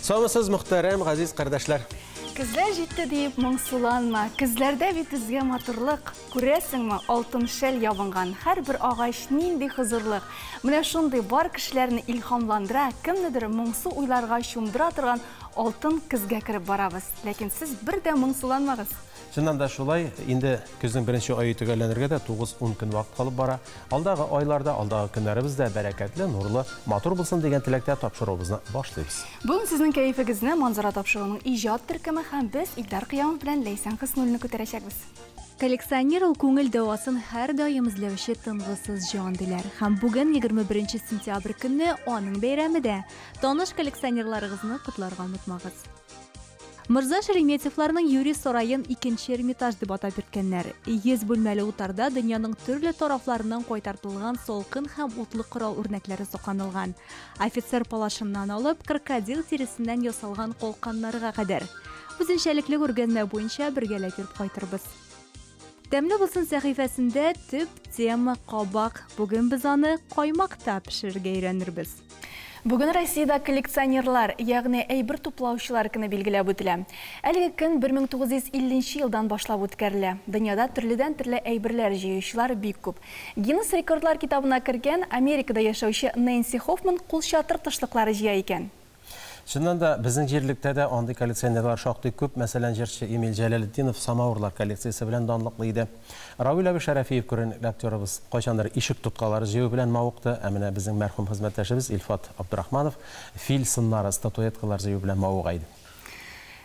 Саумысыз, мөхтәрәм газиз кардәшләр. Көзләр җитте диеп моңсуланма. Көзләрдә бит үзгә матурлык. Күрәсеңме, алтын шәл ябынган һәрбер агач нинди хозурлык. Менә шундый бар кешеләрне илһамландыра, кемнедер моңсу уйларга чумдыра торган алтын көзгә кереп барабыз. Ләкин сез бер дә моңсуланмагыз. Чыннан да шулай, инде көзнең беренче ае төгәлләнергә дә 9-10 көн вакыт калып бара. Алдагы айларда, алдагы көннәребез дә бәрәкәтле, нурлы, матур булсын дигән теләктә тапшыруыбызны башлыйбыз. Бүген сезнең кәефегезне Манзара тапшыруының иҗат төркеме һәм без Илдар Кыямов белән Ләйсән Хөснуллина күтәрәчәкбез. Коллекционер ул күңел дәвасын һәрдаим эзләүче тынгысыз җан диләр. Һәм бүген 21 сентябрь көнне аның бәйрәме дә. Таныш коллекционерларыгызны котларга онытмагыз. Мырза Шереметьевларның Юрий сараен икенче Эрмитаж дип атап йөрткәннәр. 100 бүлмәле утарда дөньяның төрле тарафларыннан кайтартылган салкын һәм утлы корал үрнәкләре сакланылган. Офицер палашыннан алып, крокодил тиресеннән ясалган калканнарга кадәр. Үзенчәлекле күргәзмә буенча бергәләп йөреп кайтырбыз. Тәмле булсын сәхифәсендә төп тема кабак. Бүген без аны каймакта пешерергә өйрәнербез. Бүген Россиядә коллекционерлар, ягъни әйбер туплаучылар көне билгеләп үтелә. Әлеге көн 1950 елдан башлап үткәрелә. Дөньяда төрледән-төрле әйберләр җыючылар бик күп. Гиннес рекордлар китабына кергән Америкада яшәүче Нэнси Хоффман кулчатыр тышлыклары җыя икән. Чыннан да безнең җирлектә дә андый коллекционерлар шактый күп. Мәсәлән, җырчы Эмиль Җәләлетдинов самавырлар коллекциясе белән данлыклы иде. Равил абый Шәрәфиев күренекле актерыбыз кайчандыр ишек тоткалары җыю белән мавыкты. Ә менә безнең мәрхүм хезмәттәшебез Илфат Абдурахманов фил сыннары, статуэткалар җыю белән мавыга иде.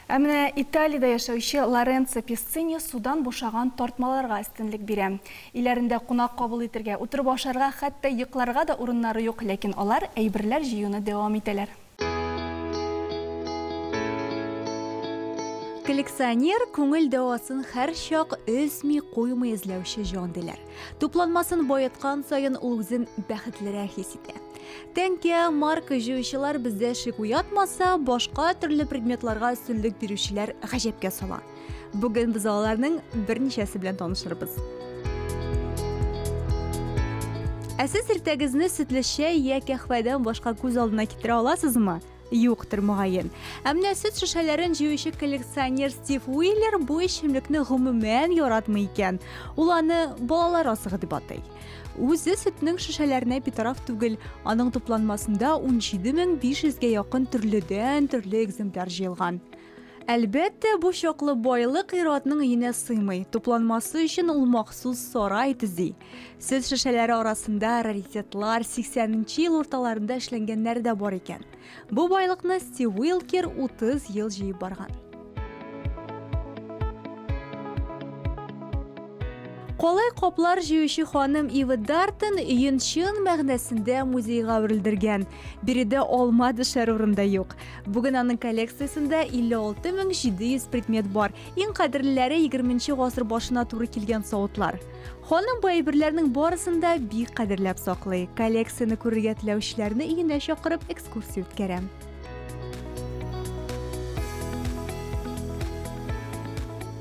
Ә менә Италиядә яшәүче Лоренцо Песцини судан бушаган тартмаларга өстенлек бирә. Өйләрендә кунак кабул итергә, утырып ашарга, хәтта йокларга да урыннары юк, ләкин алар әйберләр җыюны дәвам итәләр. Коллекционер күңел дәвасын һәрчак өзми куймый эзләүче җан диләр. Тупланмасын баеткан саен ул үзен бәхетлерәк хис итә. Тәңкә, марка җыючылар бездә шик уятмаса, башка төрле предметларга өстенлек бирүчеләр гаҗәпкә сала. Бүген без аларның берничәсе белән танышырбыз. Ә сез иртәгезне сөтле чәй я кәһвәдән башка күз алдына китерә аласызмы? Юктыр, мөгаен. Ә менә сөт шешәләрен җыючы коллекционер Стив Уиллер бу эчемлекне гомумән яратмый икән. Ул аны балалар азыгы дип атый. Үзе сөтнең шешәләренә битараф түгел. Аның тупланмасында 17500гә якын төрледән төрле экземпляр җыелган. Әлбәттә, бу чаклы байлык ир-атның өенә сыймый. Тупланмасы өчен ул махсус сарай төзи. Сөт шешәләре арасында раритетлар 80 ел урталарында эшләнгәннәр дә бар икән. Бу байлыкны Стив Уилкер 30 ел җыеп барган. Калай каплар җыючы ханым Ива Дартон өен чын мәгънәсендә музейга әверелдергән. Биредә алма төшәр урын да юк. Бүген аның коллекциясендә 56700 предмет бар. Иң кадерлеләре 20 гасыр башына туры килгән савытлар. Ханым бу әйберләрнең барысын да бик кадерләп саклый. Коллекцияне күрергә теләүчеләрне өенә чакырып экскурсия үткәрә.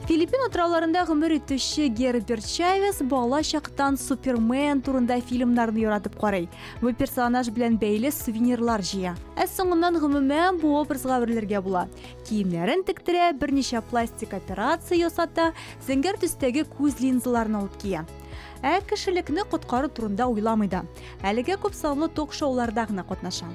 Филиппин утрауларында гомер итүче Герберт Чавес бала чактан Супермен турында фильмнарны яратып карый. Бу персонаж белән бәйле сувенирлар җыя. Ә соңыннан гомумән бу образга әверелергә була. Киемнәрен тектерә, берничә пластик операция ясата, зәңгәр төстәге күз линзаларын алып кия. Ә кешелекне коткару турында уйламый да. Әлегә күп санлы ток-шоуларда гына катнаша.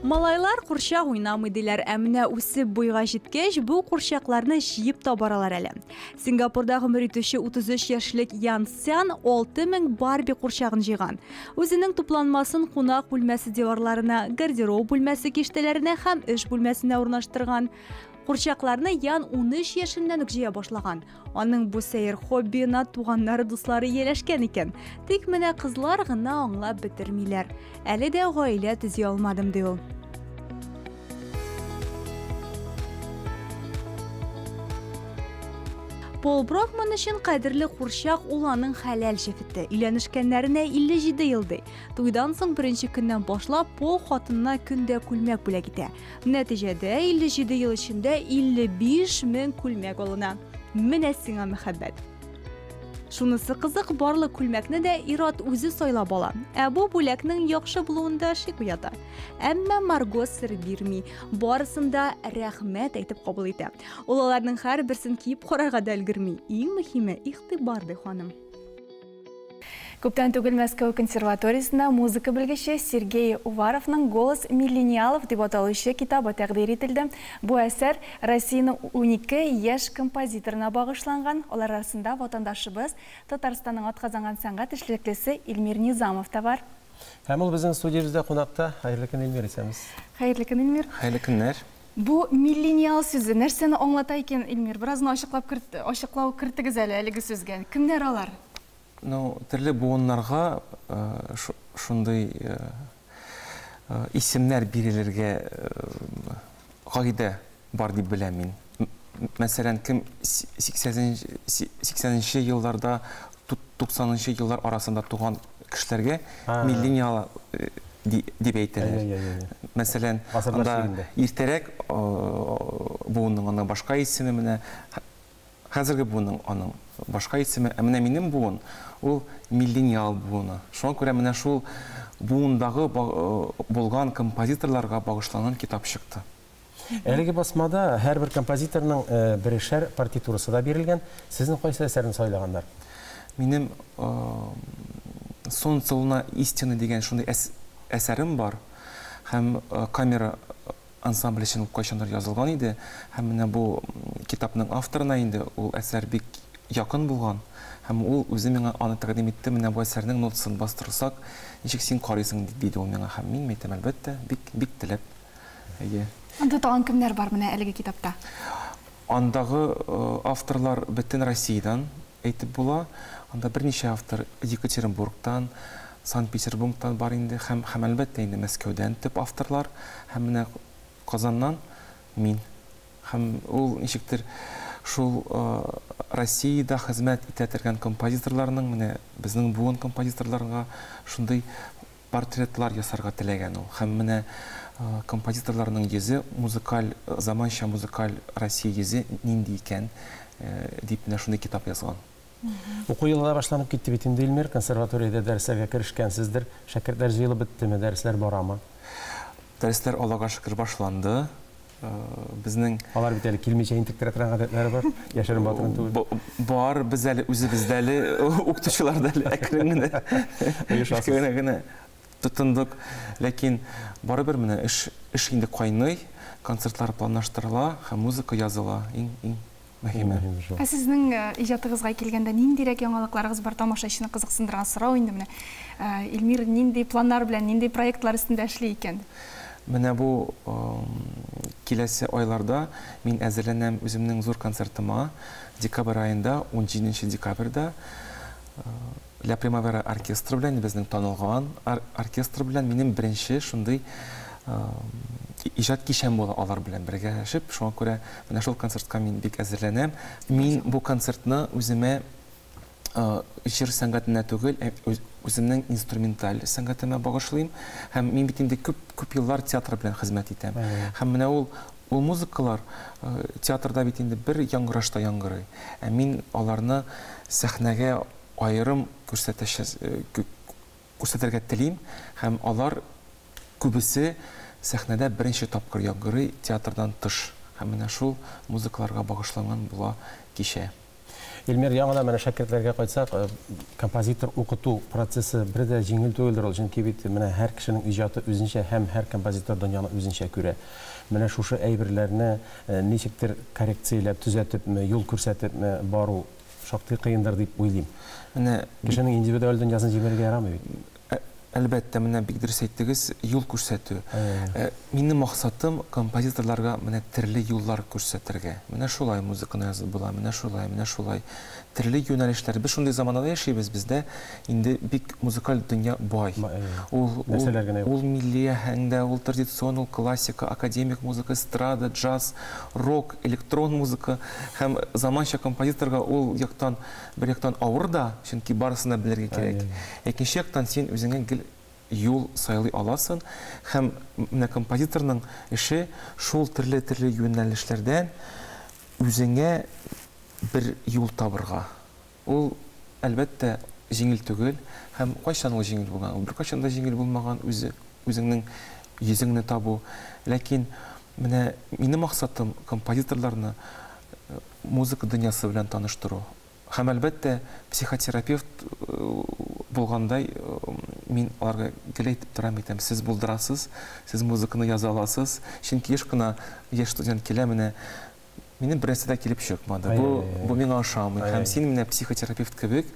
Малайлар курчак уйнамый диләр, ә менә үсеп буйга җиткәч, бу курчакларны җыеп та баралар әле. Сингапурда гомер итүче 33 яшьлек Ян Сян 6000 Барби курчагын җыйган. Үзенең тупланмасын кунак бүлмәсе диварларына, гардероб бүлмәсе киштәләренә һәм эш бүлмәсенә урнаштырган. Курчакларны Ян 13 яшеннән үк җыя башлаган. Аның бу сәер хоббиена туганнары, дуслары ияләшкән икән. Тик менә кызлар гына аңлап бетермиләр. Әле дә гаилә төзи алмадым, ди ул. Пол Брокман өчен кадерле курчак ул аның хәләл җефете. Өйләнешкәннәренә 57 ел ди. Туйдан соң беренче көннән башлап Пол хатынына көндә күлмәк бүләк итә. Нәтиҗәдә 57 ел эчендә 55 мең күлмәк алына. Менә сиңа мәхәббәт. Шунысы кызык, барлык күлмәкне дә ир-ат үзе сайлап ала. Ә бу бүләкнең яхшы булуында шик уята. Әмма Марго сер бирми, барысын да рәхмәт әйтеп кабул итә. Ул аларның һәрберсен киеп карарга да өлгерми. Иң мөһиме игътибар, ди ханым. Күптән түгел Мәскәү консерваториясендә музыка белгече Сергей Уваровның «Голос миллениалов» дип аталучы китабы тәкъдир ителде. Бу әсәр Россиянең 12 яшь композиторына багышланган. Алар арасында ватандашыбыз, Татарстанның атказанган сәнгать эшлеклесе Илмир Низамов та бар. Һәм ул безнең студиябездә кунакта. Хәерле көн, Илмир, исәнмесез. Хәерле көн, Илмир. Хәерле көннәр. Бу миллениал сүзе нәрсәне аңлата икән, Илмир? Бераз гына ачыклап керт, ачыклау кертегез әле әлеге сүзгә. Кемнәр алар? Ну, төрле буыннарга шундый исемнәр бирелергә кагыйдә бар дип беләм мин. Мәсәлән, кем 80 елларда, 90 еллар арасында туган кешеләргә миллениал дип әйтәләр. Мәсәлән, анда иртәрәк буынның аның башка исеме, менә хәзерге буынның аның башка исеме, ә менә минем буын ул миллениал буыны. Шуңа күрә менә шул буындагы булган композиторларга багышланган китап чыкты. Әлеге басмада һәрбер композиторның берешәр партитурасы да бирелгән. Сезнең кайсы әсәрне сайлаганнар? Минем «Солнце, луна, истины» дигән шундый әсәрем бар. Һәм камера ансамбль өчен кайчандыр язылган иде. Һәм менә бу китапның авторына инде ул әсәр бик якын булган. Һәм ул үзе миңа аны тәкъдим итте. Менә бу әсәрнең нотасын бастырсак, ничек син карыйсың, диде ул миңа. Һәм мин әйтәм, әлбәттә, бик бик теләп. Әйе. Анда тагын кемнәр бар менә әлеге китапта? Андагы авторлар бөтен Россиядән әйтеп була. Анда берничә автор Екатеринбургтан, Санкт-Петербургтан бар инде һәм һәм әлбәттә инде Мәскәүдән төп авторлар һәм менә Казаннан мин. Һәм ул ничектер шул Россиядә хезмәт итә торган композиторларның, менә безнең буын композиторларга шундый портретлар ясарга теләгән ул. Һәм менә композиторларның йөзе, музыкаль, заманча музыкаль Россия йөзе нинди икән, дип менә шундый китап язган. Уку елы да башланып китте бит инде, Илмир, консерваториядә дәресләргә керешкәнсездер. Шәкертләр җыелып беттеме, дәресләр барамы? Дәресләр, Аллага шөкер, башланды. Безнең Алар бит әле килмичә интектерә торган гадәтләре бар, яшерен батырын түгел. Бар, без әле үзебез дә әле, укытучылар да әле әкрен генә оешасыз. Генә тотындык. Ләкин барыбер менә эш эш инде кайный, концертлар планлаштырыла һәм музыка языла. Иң иң мөһиме. Ә сезнең иҗатыгызга килгәндә ниндирәк яңалыкларыгыз бар? Тамашачыны кызыксындырган сорау инде менә. Илмир нинди планнар белән, нинди проектлар өстендә эшли икән? Менә бу киләсе айларда мин әзерләнәм үземнең зур концертыма. Декабрь аенда, 17 декабрьдә Ля Примавера оркестры белән, безнең танылган оркестр белән минем беренче шундый иҗат кичәм була алар белән бергәләшеп. Шуңа күрә менә шул концертка мин бик әзерләнәм. Мин бу концертны үземә җыр сәнгатенә түгел, ә үземнең инструменталь сәнгатемә багышлыйм. Һәм мин бит инде күп күп еллар театр белән хезмәт итәм. Һәм менә ул ул музыкалар театрда бит инде бер яңгырашта яңгырый. Ә мин аларны сәхнәгә аерым күрсәтергә телим һәм алар күбесе сәхнәдә беренче тапкыр яңгырый театрдан тыш. Һәм менә шул музыкаларга багышланган була кичә. Илмир, яңадан менә шәкертләргә кайтсак, композитор укыту процессы бер дә җиңел түгелдер ул, чөнки бит менә һәр кешенең иҗаты үзенчә һәм һәр композитор дөньяны үзенчә күрә. Менә шушы әйберләрне ничектер коррекцияләп, төзәтепме, юл күрсәтепме бару шактый кыендыр дип уйлыйм. Менә кешенең индивидуаль дөньясын җимерергә ярамый бит. Әлбәттә, менә бик дөрес әйттегез, юл күрсәтү. Минем максатым композиторларга менә төрле юллар күрсәтергә. Менә шулай музыканы язып була, менә шулай, менә шулай. Төрле юнәлешләр. Без шундый заманада яшибез, бездә инде бик музыкаль дөнья бай. Ул ул милли аһәңдә, ул традицион, ул классика, академик музыка, эстрада, джаз, рок, электрон музыка һәм заманча композиторга ул яктан бер яктан авыр да, чөнки барысын да белергә кирәк. Икенче яктан син үзеңә гел юл сайлый аласың һәм менә композиторның эше шул төрле-төрле юнәлешләрдән үзеңә бер юл табырга. Ул, әлбәттә, җиңел түгел һәм кайчан ул җиңел булган? Ул беркайчан да җиңел булмаган үзе үзеңнең йөзеңне табу. Ләкин менә минем максатым композиторларны музыка дөньясы белән таныштыру. Һәм, әлбәттә, психотерапевт булгандай, мин аларга гел әйтеп торам, әйтәм, сез булдырасыз, сез музыканы яза аласыз. Чөнки еш кына яшь студент килә, менә минем берәрсе дә килеп чыкмады. Бу, бу миңа ошамый. Һәм син менә психотерапевт кебек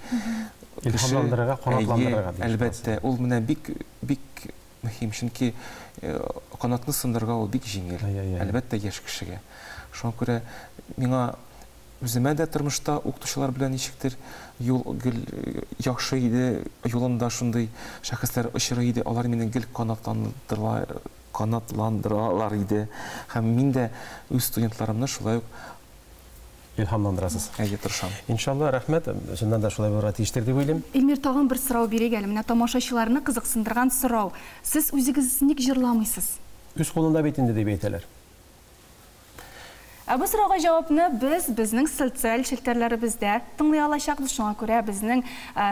илһамландырырга, канатландырырга. Әлбәттә, ул менә бик бик мөһим, чөнки канатны сындырырга ул бик җиңел. Әлбәттә, яшь кешегә. Шуңа күрә миңа үземә дә тормышта укытучылар белән ничектер юл гел яхшы иде, юлымда шундый шәхесләр очрый иде, алар мине гел канатландыралар, канатландыралар иде. Һәм мин дә үз студентларымны шулай ук илһамландырасыз. Әйе, тырышам. Иншалла, рәхмәт. Чыннан да шулай булырга тиештер дип уйлыйм. Эльмир, тагын бер сорау бирик әле. Менә тамашачыларны кызыксындырган сорау. Сез үзегез ник җырламыйсыз? Үз кулында бит инде дип әйтәләр. Ә бу сорауга җавапны без безнең социаль челтәрләребездә тыңлый алачакбыз. Шуңа күрә безнең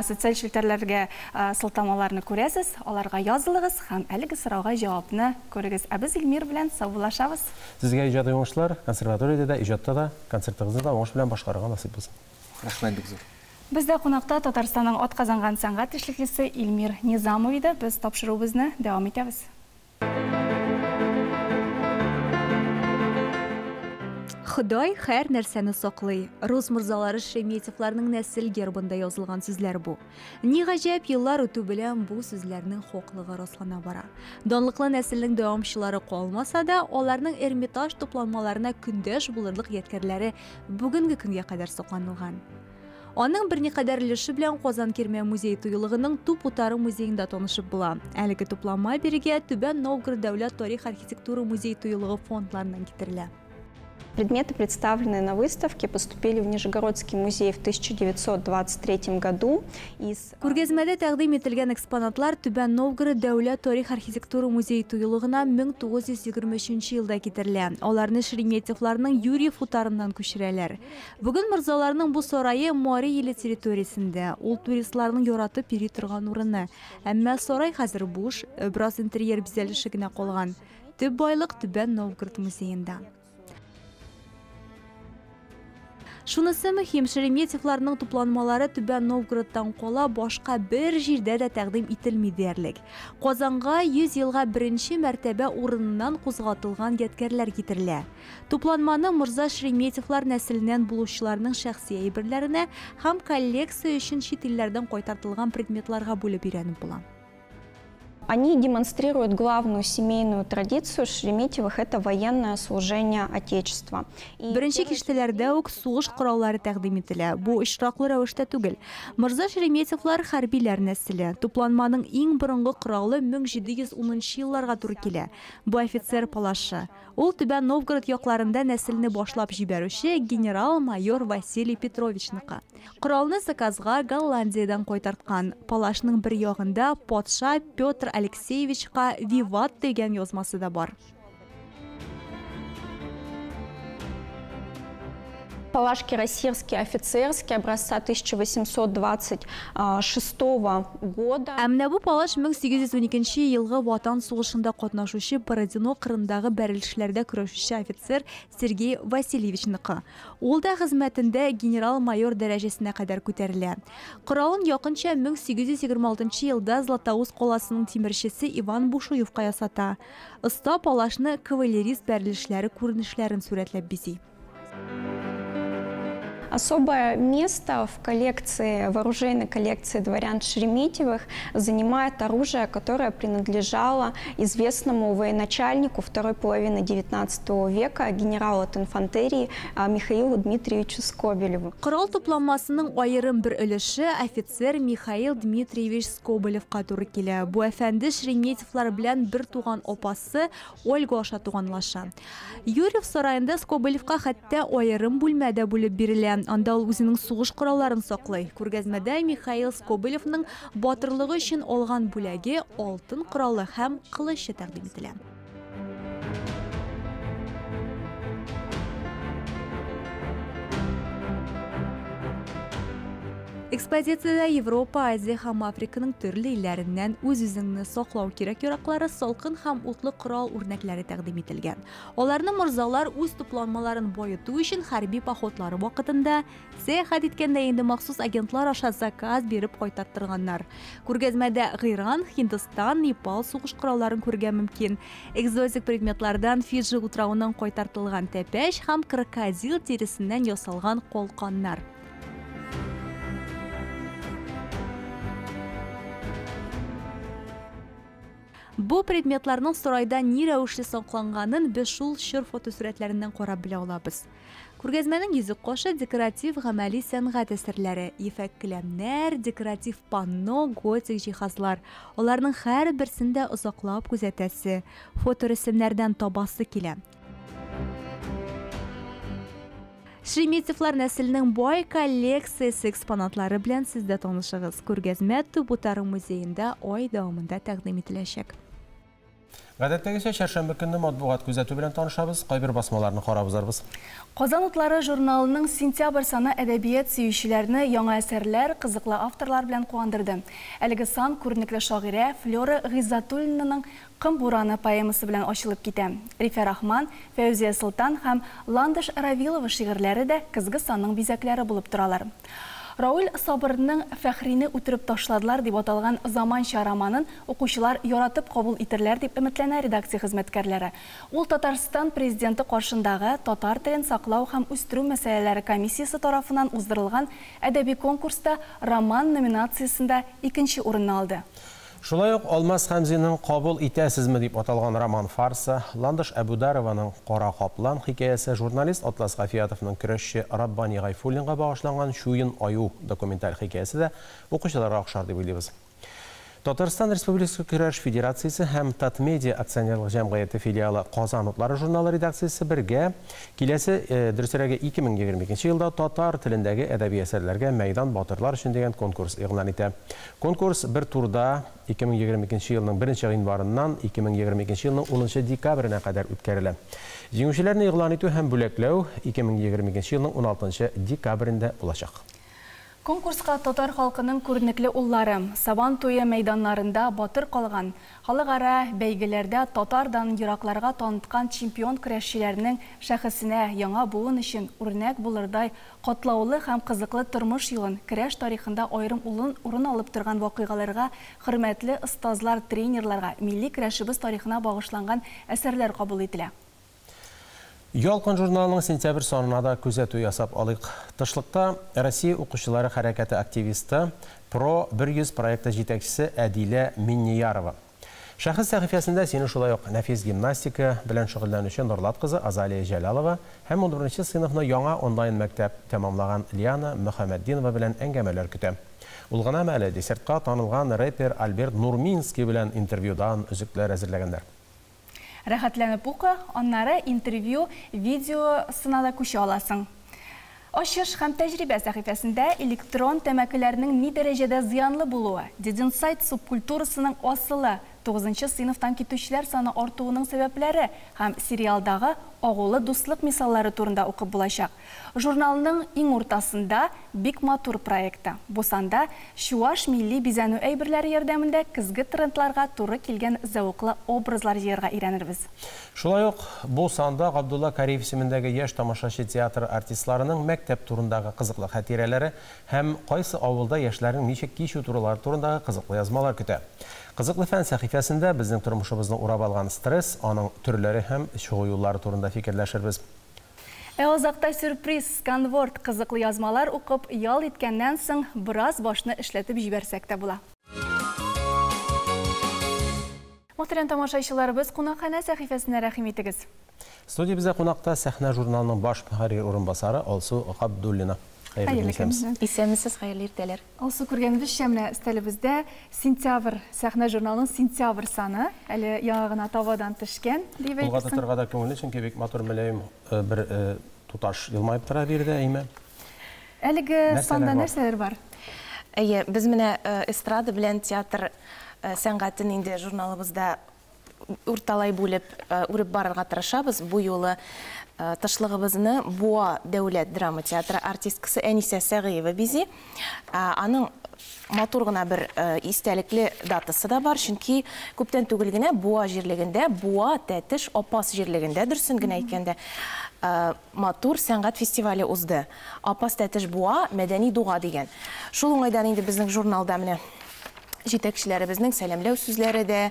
социаль челтәрләргә сылтамаларны күрәсез, аларга язылыгыз һәм әлеге сорауга җавапны күрегез. Ә без Эльмир белән саубуллашабыз. Сезгә иҗади уңышлар, консерваториядә дә, иҗатта да, концертыгызны да уңыш белән башкарырга насыйп булсын. Рәхмәт бик зур. Бездә кунакта Татарстанның атказанган сәнгать эшлеклесе Эльмир Низамов иде. Без тапшыруыбызны дәвам итәбез. Ходай һәр нәрсәне саклый. Рус морзалары Шереметьевларның нәсел гербында язылган сүзләр бу. Ни гаҗәп, еллар үтү белән бу сүзләрнең хаклыгы раслана бара. Данлыклы нәселнең дәвамчылары калмаса да, аларның Эрмитаж тупланмаларына көндәш булырлык ядкәрләре бүгенге көнгә кадәр сакланылган. Аның берникадәр өлеше белән Казан Кирмән музей тыюлыгының Туп утары музеенда танышып була. Әлеге тупланма бирегә Түбән Новгород дәүләт тарих архитектура музей тыюлыгы фондларыннан китерелә. Предметы, представленные на выставке, поступили в Нижегородский музей в 1923 году. Из... Күргәзмәдә тәкъдим ителгән экспонатлар Түбән Новгород дәүләт тарих архитектура музей тыюлыгына 1923 елда китерелә. Аларны Шереметьевларның Юрьев утарыннан күчерәләр. Бүген морзаларның бу сарае Мари иле территориясендә. Ул туристларның яратып йөри торган урыны. Әмма сарай хәзер буш, бераз интерьер бизәлеше генә калган. Төп байлык Түбән Новгород музеенда. Шунысы мөһим, Шереметьевларның тупланмалары Түбән Новгородтан кала башка бер җирдә дә тәкъдим ителми диярлек. Казанга 100 елга беренче мәртәбә урыныннан кузгатылган ядкәрләр китерелә. Тупланманы морза Шереметьевлар нәселеннән булучыларның шәхси әйберләренә һәм коллекция өчен чит илләрдән кайтартылган предметларга бүлеп өйрәнеп була. Они демонстрируют главную семейную традицию Шереметьевых – это военное служение Отечества. Беренче киштәләрдә үк сугыш кораллары тәкъдим ителә. Бу очраклы рәвештә түгел. Морза Шереметьевлар хәрбиләр нәселе. Тупланманың иң борынгы коралы 1710 елларга туры килә. Бу офицер палашы. Ул Түбән Новгород якларында нәселне башлап җибәрүче генерал-майор Василий Петровичныкы. Коралны заказга Голландиядән кайтарткан. Палашның бер ягында патша Петр Алексеевичка «Виват» дигән язмасы да бар. Палаш кирасирский, офицерский образца 1826 года. Ә менә бу палаш 1812 елгы Ватан сугышында катнашучы Бородино кырындагы бәрелешләрдә көрәшүче офицер Сергей Васильевичныкы. Ул да хезмәтендә генерал-майор дәрәҗәсенә кадәр күтәрелә. Коралын якынча 1826 елда Златоуст каласының тимерчесе Иван Бушуевка ясата. Оста палашны кавалерист бәрелешләре күренешләрен сурәтләп бизи. Особое место в коллекции, в оружейной коллекции дворян Шереметьевых занимает оружие, которое принадлежало известному военачальнику второй половины XIX века, генералу от инфантерии Михаилу Дмитриевичу Скобелеву. Корал тупламасының аерым бер өлеше офицер Михаил Дмитриевич Скобелевка туры килә. Бу әфәнде Шереметьевлар белән бер туган апасы Ольга аша туганлаша. Юрьев сараенда Скобелевка хәтта аерым бүлмә дә бүлеп бирелә. Анда ул үзенең сугыш коралларын саклый. Күргәзмәдә Михаил Скобелевның батырлыгы өчен алган бүләге, алтын коралы һәм кылычы тәкъдим ителә. Экспозициядә Европа, Азия һәм Африканың төрле илләреннән үз-үзеңне саклау кирәк-яраклары, салкын һәм утлы корал үрнәкләре тәкъдим ителгән. Аларны морзалар үз тупланмаларын баету өчен хәрби походлары вакытында сәяхәт иткәндә инде махсус агентлар аша заказ биреп кайтарттырганнар. Күргәзмәдә Иран, Һиндстан, Непал сугыш коралларын күрергә мөмкин. Экзотик предметлардан Фиджи утравыннан кайтартылган тәпәч һәм крокодил тиресеннән ясалган колканнар. Бу предметларның сарайда ни рәвешле сакланганын без шул чор фотосурәтләреннән карап белә алабыз. Күргәзмәнең йөзек кашы декоратив гамәли сәнгать әсәрләре, ефәк келәмнәр, декоратив панно, готик җиһазлар. Аларның һәрберсен дә озаклап күзәтәсе, фоторәсемнәрдән табасы килә. Шереметьевлар нәселенең бай коллекциясе экспонатлары белән сез дә танышыгыз. Күргәзмә Төп утары музеенда ай дәвамында тәкъдим ителәчәк. Гадәттәгечә чәршәмбе көнне матбугат күзәтү белән танышабыз, кайбер басмаларны карап узарбыз. Казан утлары журналының сентябрь саны әдәбият сөючеләрне яңа әсәрләр, кызыклы авторлар белән куандырды. Әлеге сан күренекле шагыйрә Флера Гыйззатуллинаның Кым бураны поэмасы белән ачылып китә. Рифә Рахман, Фәүзия Солтан һәм Ландыш Равилова шигырьләре дә көзге санның бизәкләре булып торалар. Рауль Сабырның Фәхрине үтереп ташладылар дип аталган заманча романын укучылар яратып кабул итерләр дип өметләнә редакция хезмәткәрләре. Ул Татарстан президенты каршындагы татар телен саклау һәм үстерү мәсьәләләре комиссиясе тарафыннан уздырылган әдәби конкурста роман номинациясендә икенче урынны алды. Шулай ук Алмаз Хәмзинең Кабул итәсезме дип аталган роман фарсы, Ландыш Әбүдарованың Кара каплан хикәясе, журналист Атлас Гафиятовның көрәшче Раббани Гайфуллинга багышланган Чуен аю документаль хикәясе дә укучыларга охшар дип уйлыйбыз. Татарстан Республикасы Көрәш Федерациясе һәм Татмедиа акционерлык җәмгыяте филиалы Казан утлары журналы редакциясе бергә киләсе, дөресрәге 2022 елда татар телендәге әдәби әсәрләргә мәйдан батырлар өчен дигән конкурс игълан итә. Конкурс бер турда 2022 елның 1 гыйнварыннан 2022 елның 10 декабренә кадәр үткәрелә. Җиңүчеләрне игълан итү һәм бүләкләү 2022 елның 16 декабрендә булачак. Конкурска татар халкының күренекле уллары, Сабан туе мәйданнарында батыр калган, халыкара бәйгеләрдә татардан еракларга таныткан чемпион көрәшчеләрнең шәхесенә яңа буын өчен үрнәк булырдай катлаулы һәм кызыклы тормыш юлын, көрәш тарихында аерым урын алып торган вакыйгаларга, хөрмәтле остазлар, тренерларга, милли көрәшебез тарихына багышланган әсәрләр кабул ителә. Ялкын журналының сентябрь санына да күзәтү ясап алыйк. Тышлыкта Россия укучылары хәрәкәте активисты, Про 100 проекты җитәкчесе Әдилә Минниярова. Шәхес сәхифәсендә сине шулай ук нәфис гимнастика белән шөгыльләнүче Нурлат кызы Азалия Җәлалова һәм 11 сыйныфны яңа онлайн мәктәп тәмамлаган Лиана Мөхәммәтдинова белән әңгәмәләр көтә. Ул гына әле десертка танылган рэпер Альберт Нурминский белән интервьюдан өзекләр әзерләгәннәр. Рәхәтләнеп укы, аннары интервью видеосына да күчә аласың. Ачыш һәм тәҗрибә сәхифәсендә электрон тәмәкеләрнең ни дәрәҗәдә зыянлы булуы, Дединсайт субкультурасының асылы, 9 сыйныфтан китүчеләр саны артуының сәбәпләре һәм сериалдагы агулы дуслык мисаллары турында укып булачак. Журналның иң уртасында бик матур проекты. Бу санда чуаш милли бизәнү әйберләре ярдәмендә көзге трендларга туры килгән зәвыклы образлар җыярга өйрәнербез. Шулай ук бу санда Габдулла Кариев исемендәге яшь тамашачы театры артистларының мәктәп турындагы кызыклы хатирәләре һәм кайсы авылда яшьләрнең ничек кич утырулары турындагы кызыклы язмалар көтә. Кызыклы фән сәхифәсендә безнең тормышыбызны урап алган стресс, аның төрләре һәм чыгу юллары турында фикерләшербез. Ә азакта сюрприз, сканворд, кызыклы язмалар укып, ял иткәннән соң бераз башны эшләтеп җибәрсәк тә була. Мөхтәрәм тамашачыларыбыз, кунакханә сәхифәсенә рәхим итегез. Студиябездә кунакта Сәхнә журналының баш мөхәррир урынбасары Алсу Габдуллина. Хәерле көн, исәнмесез. Исәнмесез, хәерле иртәләр. Алсу, күргәнебезчә, менә өстәлебездә сентябрь, Сәхнә журналының сентябрь саны, әле яңа гына табадан төшкән, дип Кулга әйтерсең. тотырга да күңелле, чөнки бик матур мөлаем бер туташ елмаеп тора биредә, әйме? Әлеге санда нәрсәләр бар? Әйе, без менә эстрада белән театр сәнгатен инде журналыбызда урталай бүлеп, үреп барырга тырышабыз. Бу юлы тышлыгыбызны Буа дәүләт драма театры артисткасы Әнисә Сәгыева бизи. Аның матур гына бер истәлекле датасы да бар, чөнки күптән түгел генә Буа җирлегендә, Буа, Тәтеш, Апас җирлегендә, дөресен генә әйткәндә, матур сәнгать фестивале узды. Апас, Тәтеш, Буа мәдәни дуга дигән. Шул уңайдан инде безнең журналда менә җитәкчеләребезнең сәламләү сүзләре дә,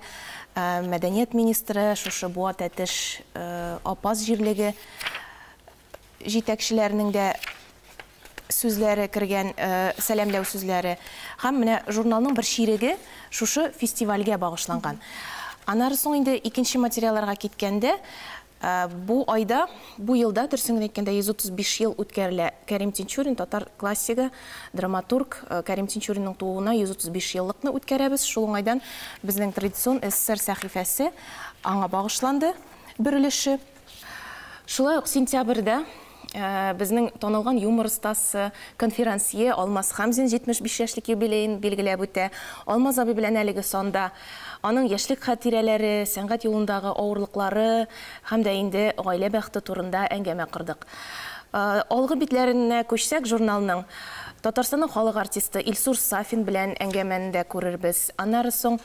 мәдәният министры, шушы Буа, Тәтеш, Апас җирлеге җитәкчеләренең дә сүзләре кергән, сәламләү сүзләре. Һәм менә журналның бер чиреге шушы фестивальгә багышланган. Аннары соң инде икенче материалларга киткәндә, бу айда, бу елда, дөресен генә әйткәндә, 135 ел үткәрелә Кәрим Тинчурин, татар классигы, драматург Кәрим Тинчуринның тууына 135 еллыкны үткәрәбез. Шул уңайдан безнең традицион СССР сәхифәсе аңа багышланды бер өлеше. Шулай ук сентябрьдә безнең танылган юмор остасы, конферансье Алмаз Хамзин 75 яшьлек юбилеен билгеләп үтә. Алмаз абый белән әлеге санда аның яшьлек хатирәләре, сәнгать юлындагы авырлыклары һәм дә инде гаилә бәхете турында әңгәмә кордык. Алгы битләренә күчсәк, журналның Татарстанның халык артисты Илсур Сафин белән әңгәмәне дә күрербез. Аннары соң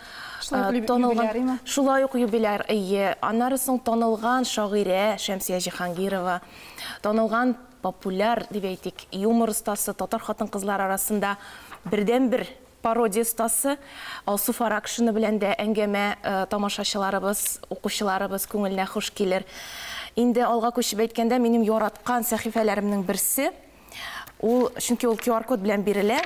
танылган, шулай ук юбиляр, әйе. Аннары соң танылган шагыйрә Шәмсия Җиһангирова, танылган популяр дип әйтик, юмор остасы, татар хатын-кызлар арасында бердәнбер пародия остасы Алсу Фаракшина белән дә әңгәмә тамашачыларыбыз, укучыларыбыз күңеленә хуш килер. Инде алга күчеп әйткәндә, минем яраткан сәхифәләремнең берсе, ул, чөнки ул QR-код белән бирелә,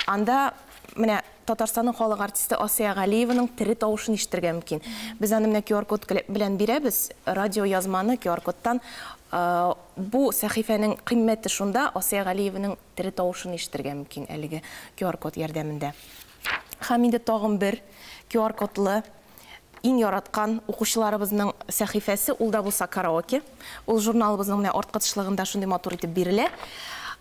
анда менә Татарстанның халык артисты Асия Галиеваның тере тавышын ишетергә мөмкин. Без аны менә QR-код белән бирәбез, радио язманы QR-кодтан. Бу сәхифәнең кыйммәте шунда, Асия Галиеваның тере тавышын ишетергә мөмкин әлеге QR-код ярдәмендә. Һәм инде тагын бер QR-кодлы иң яраткан укучыларыбызның сәхифәсе, ул да булса караоке. Ул журналыбызның менә арткы тышлыгында шундый матур итеп бирелә.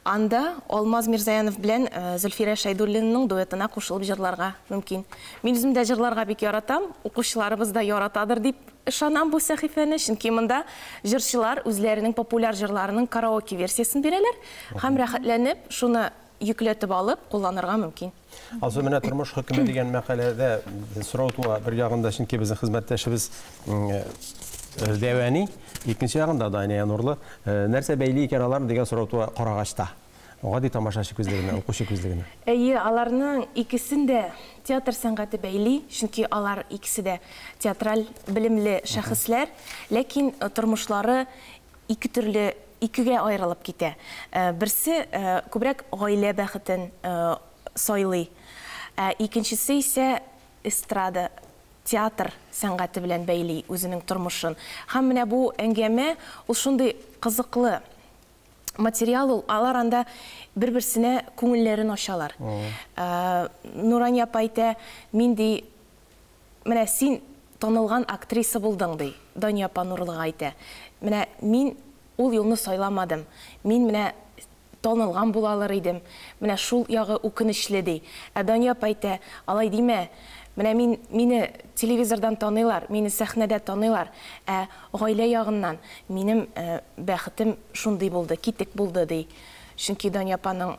Анда Алмаз Мирзаянов белән Зөлфирә Шәйдуллинаның дуэтына кушылып җырларга мөмкин. Мин үзем дә җырларга бик яратам, укучыларыбыз да яратадыр дип ышанам бу сәхифәне, чөнки монда җырчылар үзләренең популяр җырларының караоке версиясен бирәләр һәм рәхәтләнеп шуны йөкләтеп алып кулланырга мөмкин. Алсу, менә тормыш хөкеме дигән мәкаләдә сорау туа бер ягында, чөнки безнең хезмәттәшебез Дәвәни, икенче ягында Дания Нурлы. Нәрсә бәйли икән алар дигән сорау туа карагачта. Гади тамашачы күзлегенә, укучы күзлегенә. Әйе, аларның икесен дә театр сәнгате бәйли, чөнки алар икесе дә театраль белемле шәхесләр, ләкин тормышлары ике төрле, икегә аерылып китә. Берсе күбрәк гаилә бәхетен сайлый, икенчесе исә эстрада, театр сәнгате белән бәйли үзенең тормышын. Һәм менә бу әңгәмә ул шундый кызыклы материал, ул алар анда бер-берсенә күңелләрен ачалар. Нурания апа әйтә, мин ди, менә син танылган актриса булдың ди, Дания апа Нурлыга әйтә. Менә мин ул юлны сайламадым. Мин менә танылган булалар идем. Менә шул ягы үкенечле ди. Ә Дания апа әйтә, алай димә. Менә мине телевизордан таныйлар, мине сәхнәдә таныйлар. Ә гаилә ягыннан минем бәхетем шундый булды, китек булды ди. Чөнки Дания апаның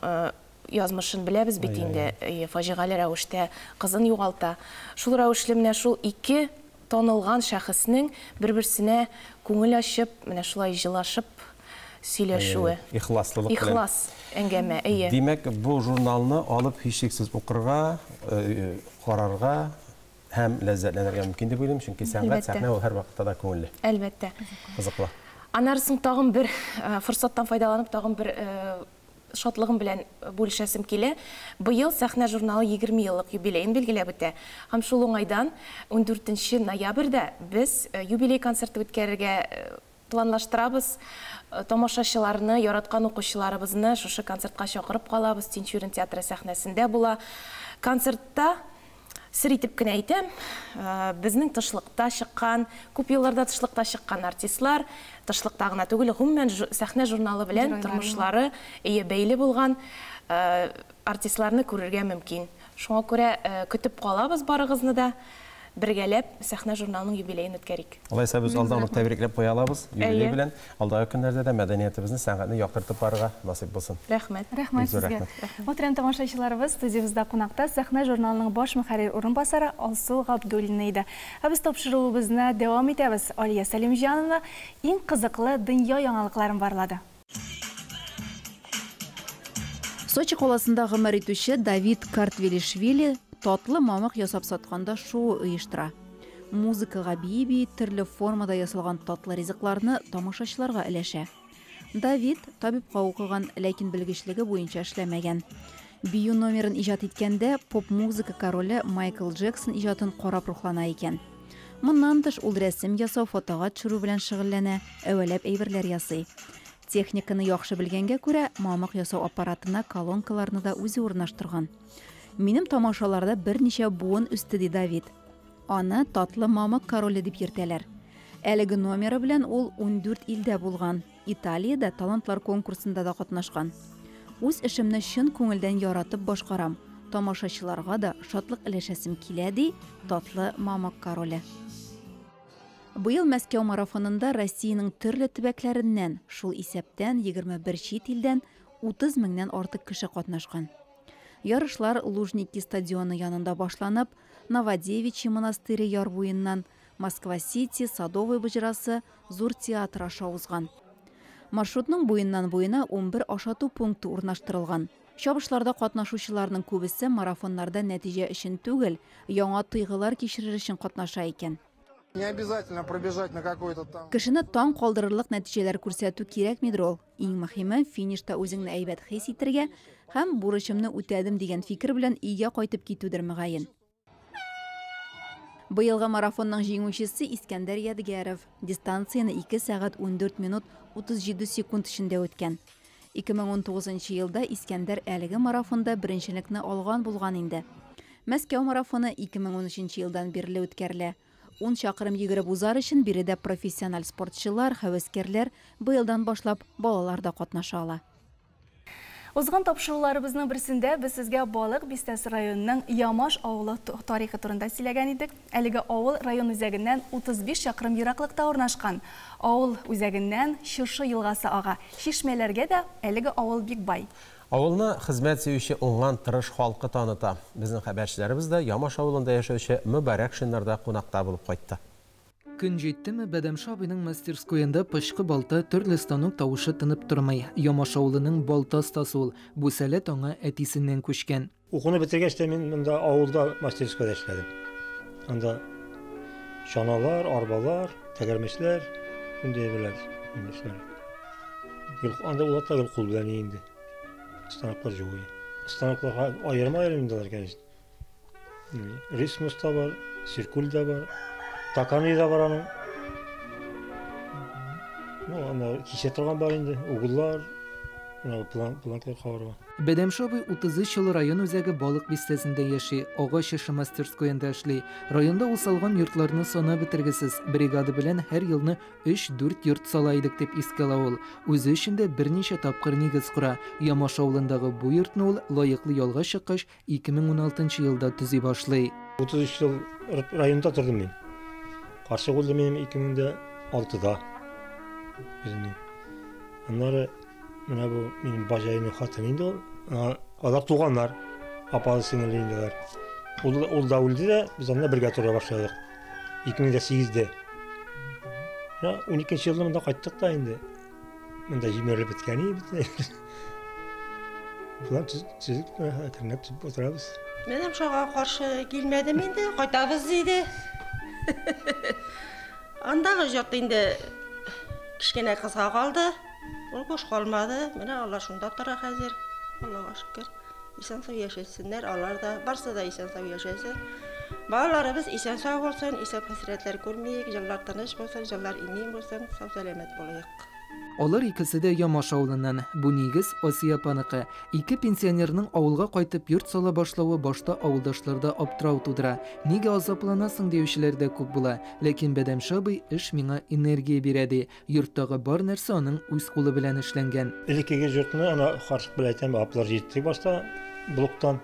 язмышын беләбез бит инде, фаҗигале рәвештә кызын югалта. Шул рәвешле менә шул ике танылган шәхеснең бер-берсенә күңел ачып, менә шулай җылашып сөйләшүе. Ихласлылык белән. Ихлас әңгәмә, әйе. Димәк, бу журналны алып һичшиксез укырга, карарга һәм ләззәтләнергә мөмкин дип уйлыйм, чөнки сәнгать сәхнә ул һәрвакытта да күңелле. Әлбәттә. Кызыклы. Аннары соң тагын бер форсаттан файдаланып, тагын бер шатлыгым белән бүлешәсем килә. Быел Сәхнә журналы 20 еллык юбилеен билгеләп үтә. Һәм шул уңайдан 14 ноябрьдә без юбилей концерты үткәрергә планлаштырабыз. Тамашачыларны, яраткан укучыларыбызны шушы концертка чакырып калабыз. Тинчурин театры сәхнәсендә була. Концертта сер итеп кенә әйтәм, безнең тышлыкта чыккан, күп елларда тышлыкта чыккан артистлар, тышлыкта гына түгел, гомумән Сәхнә журналы белән тормышлары бәйле булган артистларны күрергә мөмкин. Шуңа күрә көтеп калабыз барыгызны да, бергәләп Сәхнә журналының юбилеен үткәрик. Алайса без алдан ук тәбрикләп куя алабыз юбилей белән. Алдагы көннәрдә дә мәдәниятебезне, сәнгатьне яктыртып барырга насыйп булсын. Рәхмәт. Рәхмәт сезгә. Мөхтәрәм тамашачыларыбыз, студиябездә кунакта Сәхнә журналының баш мөхәррир урынбасары Алсу Габдуллина иде. Ә без тапшыруыбызны дәвам итәбез. Алия Сәлимҗанова иң кызыклы дөнья яңалыкларын барлады. Сочи каласында гомер итүче Давид Картвелишвили татлы мамык ясап сатканда шоу оештыра. Музыкага бии-бии төрле формада ясалган татлы ризыкларны тамашачыларга өләшә. Давид табибка укыган, ләкин белгечлеге буенча эшләмәгән. Бию номерын иҗат иткәндә поп-музыка короле Майкл Джексон иҗатын карап рухлана икән. Моннан тыш ул рәсем ясау, фотога төшерү белән шөгыльләнә, әвәләп әйберләр ясый. Техниканы яхшы белгәнгә күрә, мамык ясау аппаратына колонкаларны да үзе урнаштырган. Минем тамашаларда берничә буын үсте, ди Давид. Аны татлы мамык короле дип йөртәләр. Әлеге номеры белән ул 14 илдә булган. Италиядә талантлар конкурсында да катнашкан. Үз эшемне чын күңелдән яратып башкарам. Тамашачыларга да шатлык өләшәсем килә, ди татлы мамык короле. Быел Мәскәү марафонында Россиянең төрле төбәкләреннән, шул исәптән 21 чит илдән 30 меңнән артык кеше катнашкан. Ярышлар Лужники стадионы янында башланып, Новодевичий монастыре яр буеннан, Москва-Сити, Садовый боҗрасы, Зур театр аша узган. Маршрутның буеннан буена 11 ашату пункты урнаштырылган. Чабышларда катнашучыларның күбесе марафоннарда нәтиҗә өчен түгел, яңа тойгылар кичерер өчен катнаша икән. Не обязательно пробежать на какой-то там. Кешене таң калдырырлык нәтиҗәләр күрсәтү кирәкмидер ул. Иң мөһиме финишта үзеңне әйбәт хис итәргә һәм бурычымны үтәдем дигән фикер белән өйгә кайтып китүдер мөгаен. Быелгы марафонның җиңүчесе Искәндәр Ядгәров. Дистанцияне 2 сәгать 14 минут 37 секунд эчендә үткән. 2019 елда Искәндәр әлеге марафонда беренчелекне алган булган инде. Мәскәү марафоны 2013 елдан бирле үткәрелә. 10 чакрым йөгереп узар өчен биредә профессиональ спортчылар, һәвәскәрләр быелдан башлап балалар да катнаша ала. Узган тапшыруларыбызның берсендә без сезгә Балык Бистәсе районының Ямаш авылы тарихы турында сөйләгән идек. Әлеге авыл район үзәгеннән 35 чакрым ераклыкта урнашкан. Авыл үзәгеннән Чыршы елгасы ага. Чишмәләргә дә әлеге авыл бик бай. Авылны хезмәт сөюче уңган тырыш халкы таныта. Безнең хәбәрчеләребез дә Ямаш авылында яшәүче Мөбарәкшиннарда кунакта булып кайтты. Көн җиттеме, Бәдәмша абыйның мастерскоенда пычкы балта, төрле станок тавышы тынып тормый. Ямаш авылының балта остасы ул. Бу сәләт аңа әтисеннән күчкән. Укуны бетергәч тә мин монда авылда мастерскойда эшләдем. Анда чаналар, арбалар, тәгәрмәчләр, шундый әйберләр эшләдем. Анда улар та гел кул белән инде. Станоклар юк. Станокларга аерым-аерым инде алар, конечно. Рисмус та бар, циркуль да бар, токарный да бар аның. Ну, анда кисә торган бар инде, угыллар, планклар кабырга. Бәдәмша абый 33 ел район үзәге Балык Бистәсендә яши, агач эше мастерскоенда эшли. Районда ул салган йортларны санап бетергесез. Бригада белән һәр елны 3-4 йорт сала идек дип искә ала ул. Үзе өчен дә берничә тапкыр нигез кора. Ямаш авылындагы бу йортны ул лаеклы ялга чыккач 2016 елда төзи башлый. 33 ел районда тордым мин. Каршы булды минем 2006-да. Үземнең. Аннары менә бу минем бажайның хатыны инде ул. Алар туганнар, апалы сеңеле инде алар. Ул да үлде дә, без анда бергә тора башладык. 2008-дә. Менә 12 елда монда кайттык та инде. Монда җимерелеп беткән иде бит. Болар төзек, әкренләп төзеп утырабыз. Минем шуңа каршы килмәдем инде, кайтабыз диде. Андагы җат инде Кечкенә кызга калды. Ул буш калмады. Менә алар шунда тора хәзер. Аллага шөкер. Исән-сау яшәсеннәр, алар да, барсы да исән-сау яшәсен. Балаларыбыз исән-сау булсын, исәп-хәсрәтләр күрмиек, җыллар тыныч булсын, җыллар имин булсын, сау-сәламәт булыйк. Алар икесе дә Ямаш авылыннан. Бу нигез Асия апаныкы. Ике пенсионерның авылга кайтып йорт сала башлавы башта авылдашларда аптырау тудыра. Нигә азапланасың диючеләр дә күп була. Ләкин Бәдәмша абый эш миңа энергия бирә ди. Йорттагы бар нәрсә аның үз кулы белән эшләнгән. Элеккеге йортны ана карчык белән әйтәм, аплар җитте башта блоктан.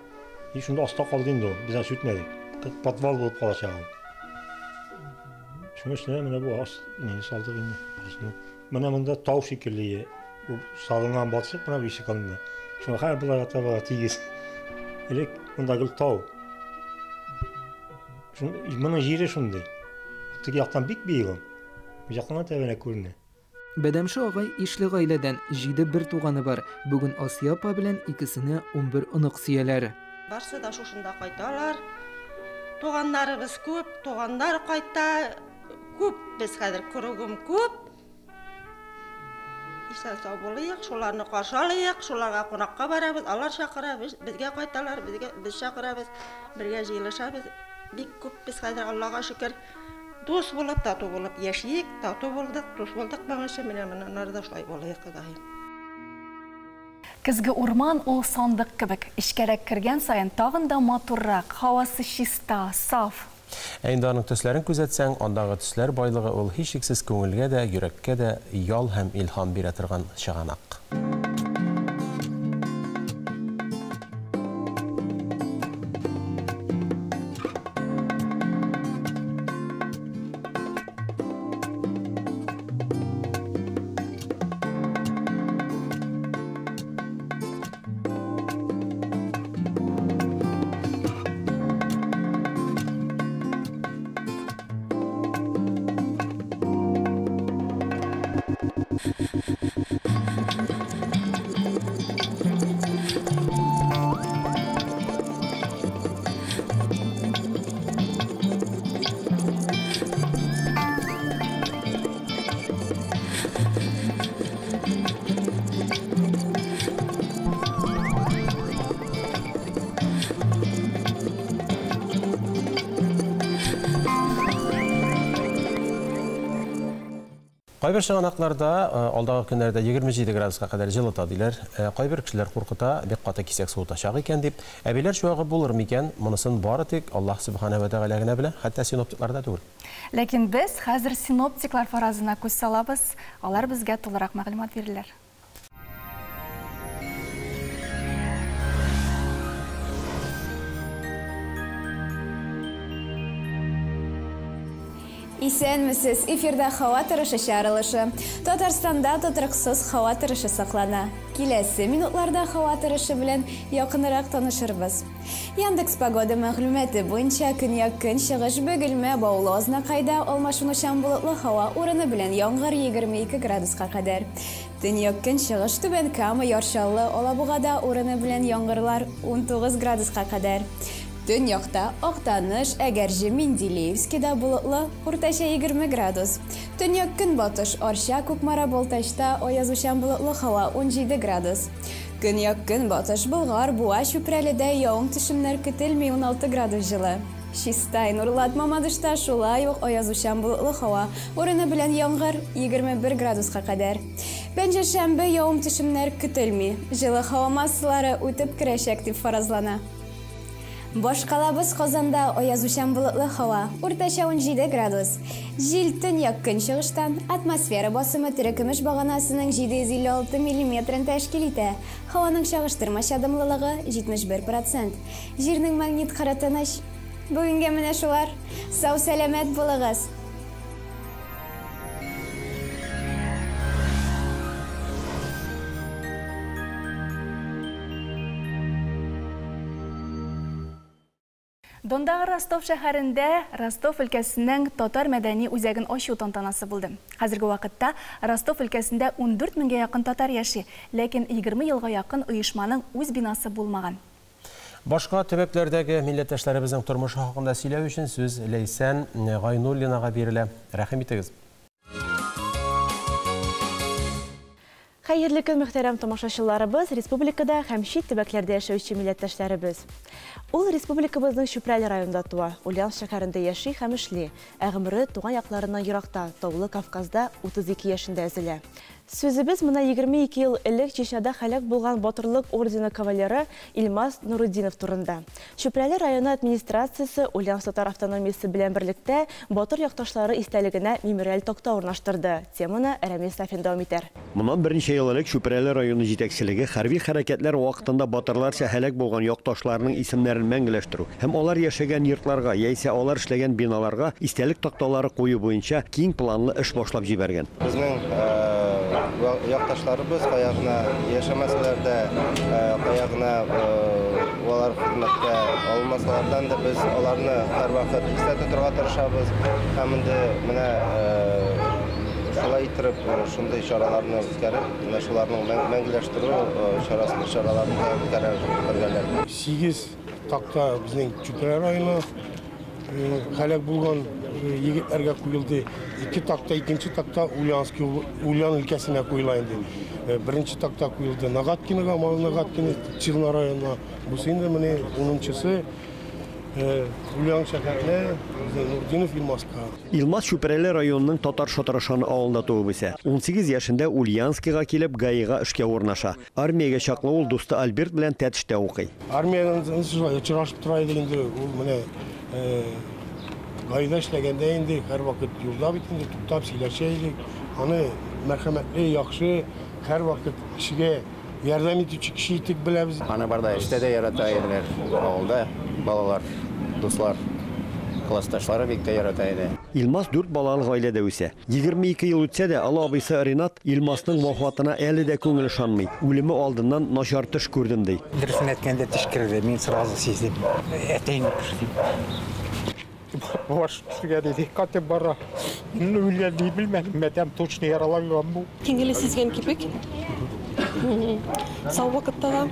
И шунда аста калды инде ул. Без аны сүтмәдек. Подвал булып калачак ул. Шуның өстенә менә бу ас не салдык инде. Менә монда тау шикелле бу салынган балчык менә бу ишек алдында. Шуңа һәр боларга таба тигез. Элек монда гел тау. Моның җире шундый. Теге яктан бик биек ул. Бу яктан да тәбәнәк күренә. Бәдәмша агай ишле гаиләдән, җиде бертуганы бар. Бүген Асия апа белән икесенә 11 онык сөяләр. Барсы да шушында кайталар. Туганнарыбыз күп, туганнар кайта. Күп без хәзер, кругым күп. Исән сау булыйк, шуларны каршы алыйк, шуларга кунакка барабыз, алар чакыра, без, безгә кайталар, безгә, без чакырабыз, бергә җыелышабыз. Бик күп без хәзер, Аллага шөкер, дус булып, тату булып яшиек, тату булдык, дус булдык моңарчы, менә моннан ары да шулай булыйк, Ходаем. Көзге урман ул сандык кебек, эчкәрәк кергән саен тагын да матуррак, һавасы чиста, саф. Ә инде аның төсләрен күзәтсәң, андагы төсләр байлыгы ул һичшиксез күңелгә дә, йөрәккә дә ял һәм илһам бирә торган чыганак. Кайбер чыганакларда алдагы көннәрдә 27 градуска кадәр җылыта диләр. Кайбер кешеләр куркыта, бик каты кисәк суытачак икән дип. Әбиләр чуагы булыр микән? Монысын бары тик Аллаһ Субхана ва Тәгалә генә белә, хәтта синоптиклар да түгел. Ләкин без хәзер синоптиклар фаразына күз салабыз. Алар безгә тулырак мәгълүмат бирерләр. Исәнмесез, эфирда һава торышы чыгарылышы. Татарстанда тотрыксыз һава торышы саклана. Киләсе минутларда һава торышы белән якынрак танышырбыз. Яндекс Погода мәгълүматы буенча көньяк-көнчыгыш Бөгелмә, Баулы, Азнакайда алмашынучан болытлы һава урыны белән яңгыр 22 градуска кадәр. Төньяк-көнчыгыш Түбән Кама, Яр Чаллы, Алабугада урыны белән яңгырлар 19 градуска кадәр. Төньякта Актаныш, Әгерҗе, Менделеевскида болытлы, уртача 20 градус. Төньяк-көнбатыш Арча, Кукмара, Балтачта аязучан болытлы һава 17 градус. Көньяк-көнбатыш Болгар, Буа, Чүпрәледә явым-төшемнәр көтелми 16 градус җылы. Чистай, Нурлат, Мамадышта шулай ук аязучан болытлы һава, урыны белән яңгыр 21 градуска кадәр. Пәнҗешәмбе явым-төшемнәр көтелми. Җылы һава массалары үтеп керәчәк дип фаразлана. Башкалабыз Казанда аязучан болытлы һава, уртача 17 градус. Җил төньяк көнчыгыштан, атмосфера басымы терекөмеш баганасының 756 миллиметрын тәшкил итә. Һаваның чагыштырмача дымлылыгы 71%. Җирнең магнит кыры тыныч. Бүгенгә менә шулар. Сау-сәламәт булыгыз! Дондагы Ростов шәһәрендә Ростов өлкәсенең татар мәдәни үзәген ачу тантанасы булды. Хәзерге вакытта Ростов өлкәсендә 14 меңгә якын татар яши, ләкин 20 елга якын оешманың үз бинасы булмаган. Башка төбәкләрдәге милләттәшләребезнең тормышы хакында сөйләү өчен сүз Ләйсән Гайнуллинага бирелә. Рәхим итегез. Хәерле көн, мөхтәрәм тамашачыларыбыз, республикада һәм чит төбәкләрдә яшәүче милләттәшләребез. Ул республикабызның Чүпрәле районында туа, Ульяновск шәһәрендә яши һәм эшли. Ә гомере туган якларыннан еракта, Таулы Кавказда 32 яшендә өзелә. Сүзебез менә 22 ел элек Чечняда һәлак булган Батырлык ордены кавалеры Илмас Нуретдинов турында. Чүпрәле районы администрациясе Ульяновск татар автономиясе белән берлектә батыр якташлары истәлегенә мемориаль такта урнаштырды. Теманы Рәмил Сафин дәвам итәр. Моннан берничә ел элек Чүпрәле районы җитәкчелеге хәрби хәрәкәтләр вакытында батырларча һәлак булган якташларының исемнәрен мәңгеләштерү һәм алар яшәгән йортларга яисә алар эшләгән биналарга истәлек такталары кую буенча киң планлы эш башлап җибәргән. Безнең якташларыбыз кая гына яшәмәсәләр дә, кая гына алар хезмәткә алынмасалардан да без аларны һәрвакыт истә тотырга тырышабыз. Һәм инде менә шулай иттереп шундый чараларны үткәреп, менә шуларның мәңгеләштерү чарасын чараларын да үткәрәбез бергәләп. 8 такта безнең Чүпрәле районы һәлак булган егетләргә куелды. 2 такта, икенче такта Ульяновский Ульян өлкәсенә куела инде. Беренче такта куелды Нагаткинога, Малый Нагаткино, Челны районына. Бусы инде менә 10-нчысы Ульян шәһәренә, Нуртдинов Илмаска. Илмас Чүпрәле районының Татар Шатрашан авылында туып үсә. 18 яшендә Ульяновскига килеп ГАИга эшкә урнаша. Армиягә чаклы ул дусты Альберт белән Тәтештә укый. Армиядән шулай очрашып тора идек инде, ул менә ГАИда эшләгәндә инде һәрвакыт юлда бит инде туктап сөйләшә идек. Аны мәрхәмәтле, яхшы, һәрвакыт кешегә ярдәм итүче кеше итеп беләбез. Аны барда эштә дә ярата иделәр, авылда балалар, дуслар, классташлары бик тә ярата иде. Илмас 4 балалы гаиләдә үсә. 22 ел үтсә дә, олы абыйсы Ринат Илмасның вафатына әле дә күңел ышанмый. Үлеме алдыннан начар төш күрдем ди. Дөресен әйткәндә төш керде, мин сразу сиздем. Әтәйне төш дип. Баш төшергә диде, катып бара. Мин үлгән дип белмәдем, мәтәм точно яраланган бу. Күңеле сизгән кебек. Сау вакытта да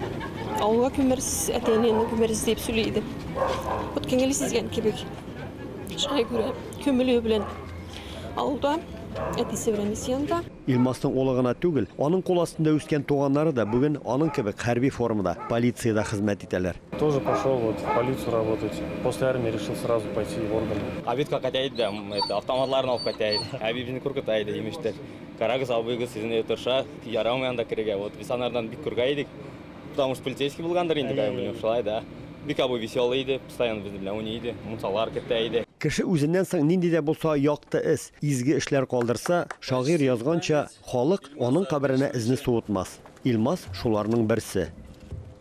авылга күмерсез, әтәйне күмерсез дип сөйли иде. Вот күңеле сизгән кебек. Шуңа күрә күмелү белән авылда әтисе белән янында. Илмасның улы гына түгел, аның кул астында үскән туганнары да бүген аның кебек хәрби формада полициядә хезмәт итәләр. Тоже пошел вот в полицию работать. После армии решил сразу пойти в органы. Обедка кайта иде, это автоматларын алып кайта иде. Әби безне куркыта иде, имештер. Карагыз, абыйгыз сезне тырыша, ярамый анда керергә. Вот без анардан бик курка идек. Потому что полицейский булгандыр инде, как бы, шулай да. Бик абый веселый иде, постоянно безне белән уйный иде, мунчалар кертә иде. Кеше үзеннән соң нинди дә булса якты эз, изге эшләр калдырса, шагыйрь язганча, халык аның каберенә эзне суытмас. Илмас шуларның берсе.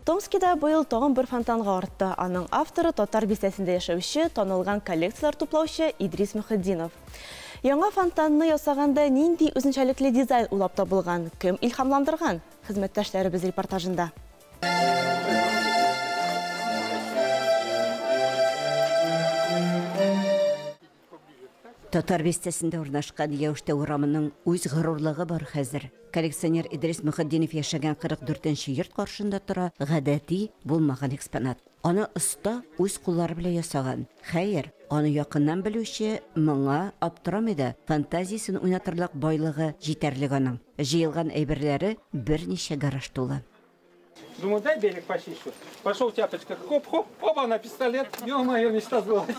Томскида быел тагын бер фонтанга артты. Аның авторы татар бистәсендә яшәүче, танылган коллекцияләр туплаучы Идрис Мөхетдинов. Яңа фонтанны ясаганда нинди үзенчәлекле дизайн уйлап табылган, кем илһамландырган? Хезмәттәшләребез репортажында. Татар бистәсендә урнашкан Яүштә урамының үз горурлыгы бар хәзер. Коллекционер Идрис Мөхетдинов яшәгән 44-нче йорт каршында тора гадәти булмаган экспонат. Аны оста үз куллары белән ясаган. Хәер, аны якыннан белүче моңа аптырамый да, фантазиясен уйнатырлык байлыгы җитәрлек аның. Җыелган әйберләре берничә гараж тулы. Думаю, дай берег почищу. Пошел в тяпочках, хоп-хоп, опа, на пистолет. Ё-моё, мечта сбылась.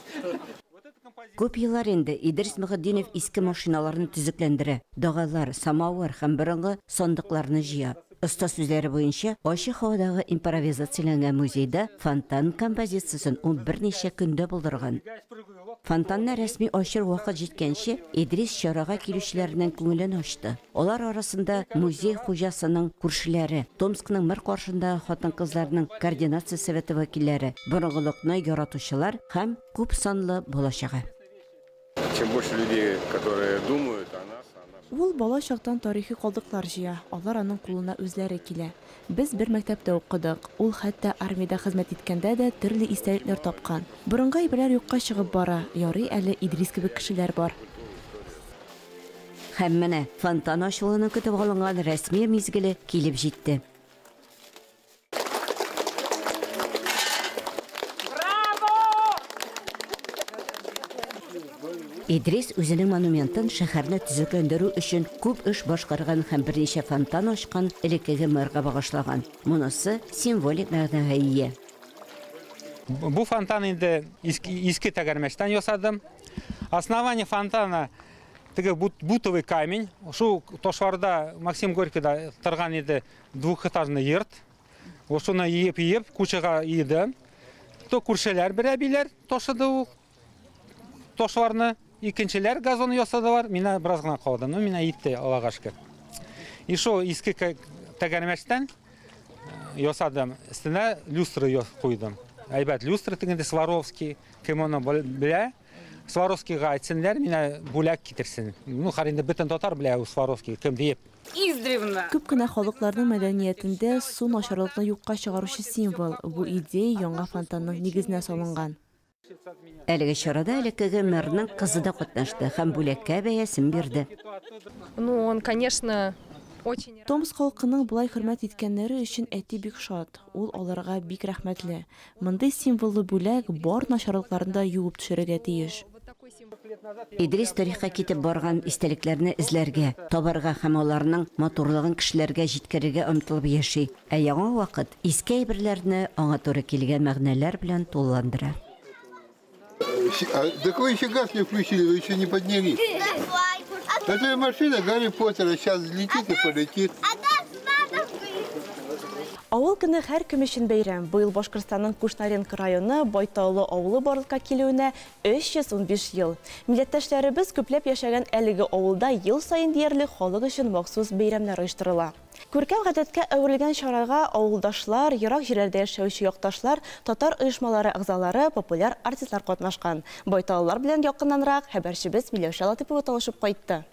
Күп еллар инде Идрис Мөхетдинов иске машиналарны төзекләндерә, дагалар, самавыр һәм борынгы сандыкларны җыя. Оста сүзләре буенча, ачык һавадагы импровизацияләнгән музейда фонтан композициясен ул берничә көндә булдырган. Фонтанны рәсми ачыр вакыт җиткәнче, Идрис чарага килүчеләрнең күңелен ачты. Алар арасында музей хуҗасының күршеләре, Томскның мэр каршындагы хатын-кызларның координация советы вәкилләре, борынгылыкны яратучылар һәм күп санлы бала-чага. Чем больше людей, которые думают о нас, Ул бала чактан тарихи калдыклар җыя, алар аның кулына үзләре килә. Без бер мәктәптә укыдык. Ул хәтта армиядә хезмәт иткәндә дә төрле истәлекләр тапкан. Борынгы әйберләр юкка чыгып бара, ярый әле Идрис кебек кешеләр бар. Һәм менә фонтан ачылуны көтеп алынган рәсми мизгеле килеп җитте. Идрис үзенең монументын шәһәрне төзекләндерү өчен күп эш башкарган һәм берничә фонтан ачкан элеккеге мэрга багышлаган. Монысы символик мәгънәгә ия. Бу фонтан инде иске тәгәрмәчтән ясадым. Основание фонтана теге бутовый камень. Шул ташларда Максим Горькийда торган иде двухэтажный йорт. Шуны иеп-иеп кучага иде. То күршеләр бер әбиләр ташыды ул ташларны. Икенчеләр газон ясадылар, мина бераз гына калды. Ну, мина итте, Аллага шөкер. И шул иске тәгәрмәчтән ясадым. Өстенә люстра куйдым. Әйбәт люстра тегенде Сваровский, кем аны белә? Сваровскийга әйтсеннәр, мина бүләк китерсен. Ну, хәзер инде бөтен татар белә ул Сваровский кем диеп. Издревно. Күп кенә халыкларның мәдәниятендә су начарлыкны юкка чыгаручы символ. Бу идея яңа фонтанның нигезенә салынган. Әлеге чарада элеккеге мэрның кызы да катнашты һәм бүләккә бәясен бирде. Ну, он, конечно, очень Томск халкының болай хөрмәт иткәннәре өчен әти бик шат. Ул аларга бик рәхмәтле. Мондый символлы бүләк бар начарлыкларны да юып төшерергә тиеш. Идрис тарихка китеп барган истәлекләрне эзләргә, табарга һәм аларның матурлыгын кешеләргә җиткерергә омтылып яши. Ә яңа вакыт иске әйберләрне аңа туры килгән мәгънәләр белән тулыландыра. Так вы еще газ не включили, вы еще не поднялись. Это машина Гарри Поттера сейчас взлетит и полетит. Авыл көне һәр кем өчен бәйрәм. Быел Башкортстанның Кушнаренко районы Байталлы авылы барлыкка килүенә 315 ел. Милләттәшләребез күпләп яшәгән әлеге авылда ел саен диярлек халык өчен махсус бәйрәмнәр оештырыла. Күркәм гадәткә әверелгән чарага авылдашлар, ерак җирләрдә яшәүче якташлар, татар оешмалары әгъзалары, популяр артистлар катнашкан. Байталлылар белән якыннанрак хәбәрчебез Миләүшә Латыпова танышып кайтты.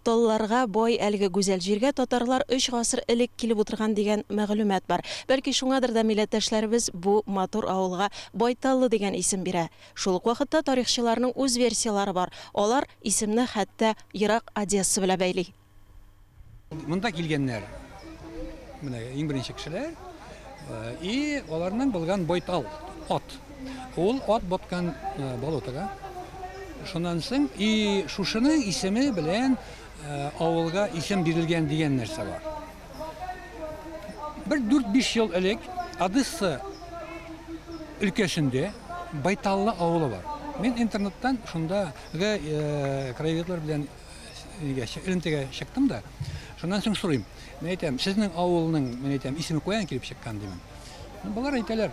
Талларга бай әлеге гүзәл җиргә татарлар 3 гасыр элек килеп утырган дигән мәгълүмат бар. Бәлки шуңадыр да милләттәшләребез бу матур авылга Байталлы дигән исем бирә. Шул ук вакытта тарихчыларның үз версиялары бар. Алар исемне хәтта ерак Одесса белән бәйли. Монда килгәннәр, менә иң беренче кешеләр, и аларның булган Байтал ат. Ул ат баткан болотога. Шуннан соң и шушының исеме белән авылга исем бирелгән дигән нәрсә бар. Бер 4-5 ел элек Одесса өлкәсендә Байталлы авылы бар. Мин интернеттан шундагы краеведлар белән элемтәгә чыктым да. Шуннан соң сорыйм. Мин әйтәм, сезнең авылның, мин әйтәм, исеме каян килеп чыккан димен. Болар әйтәләр,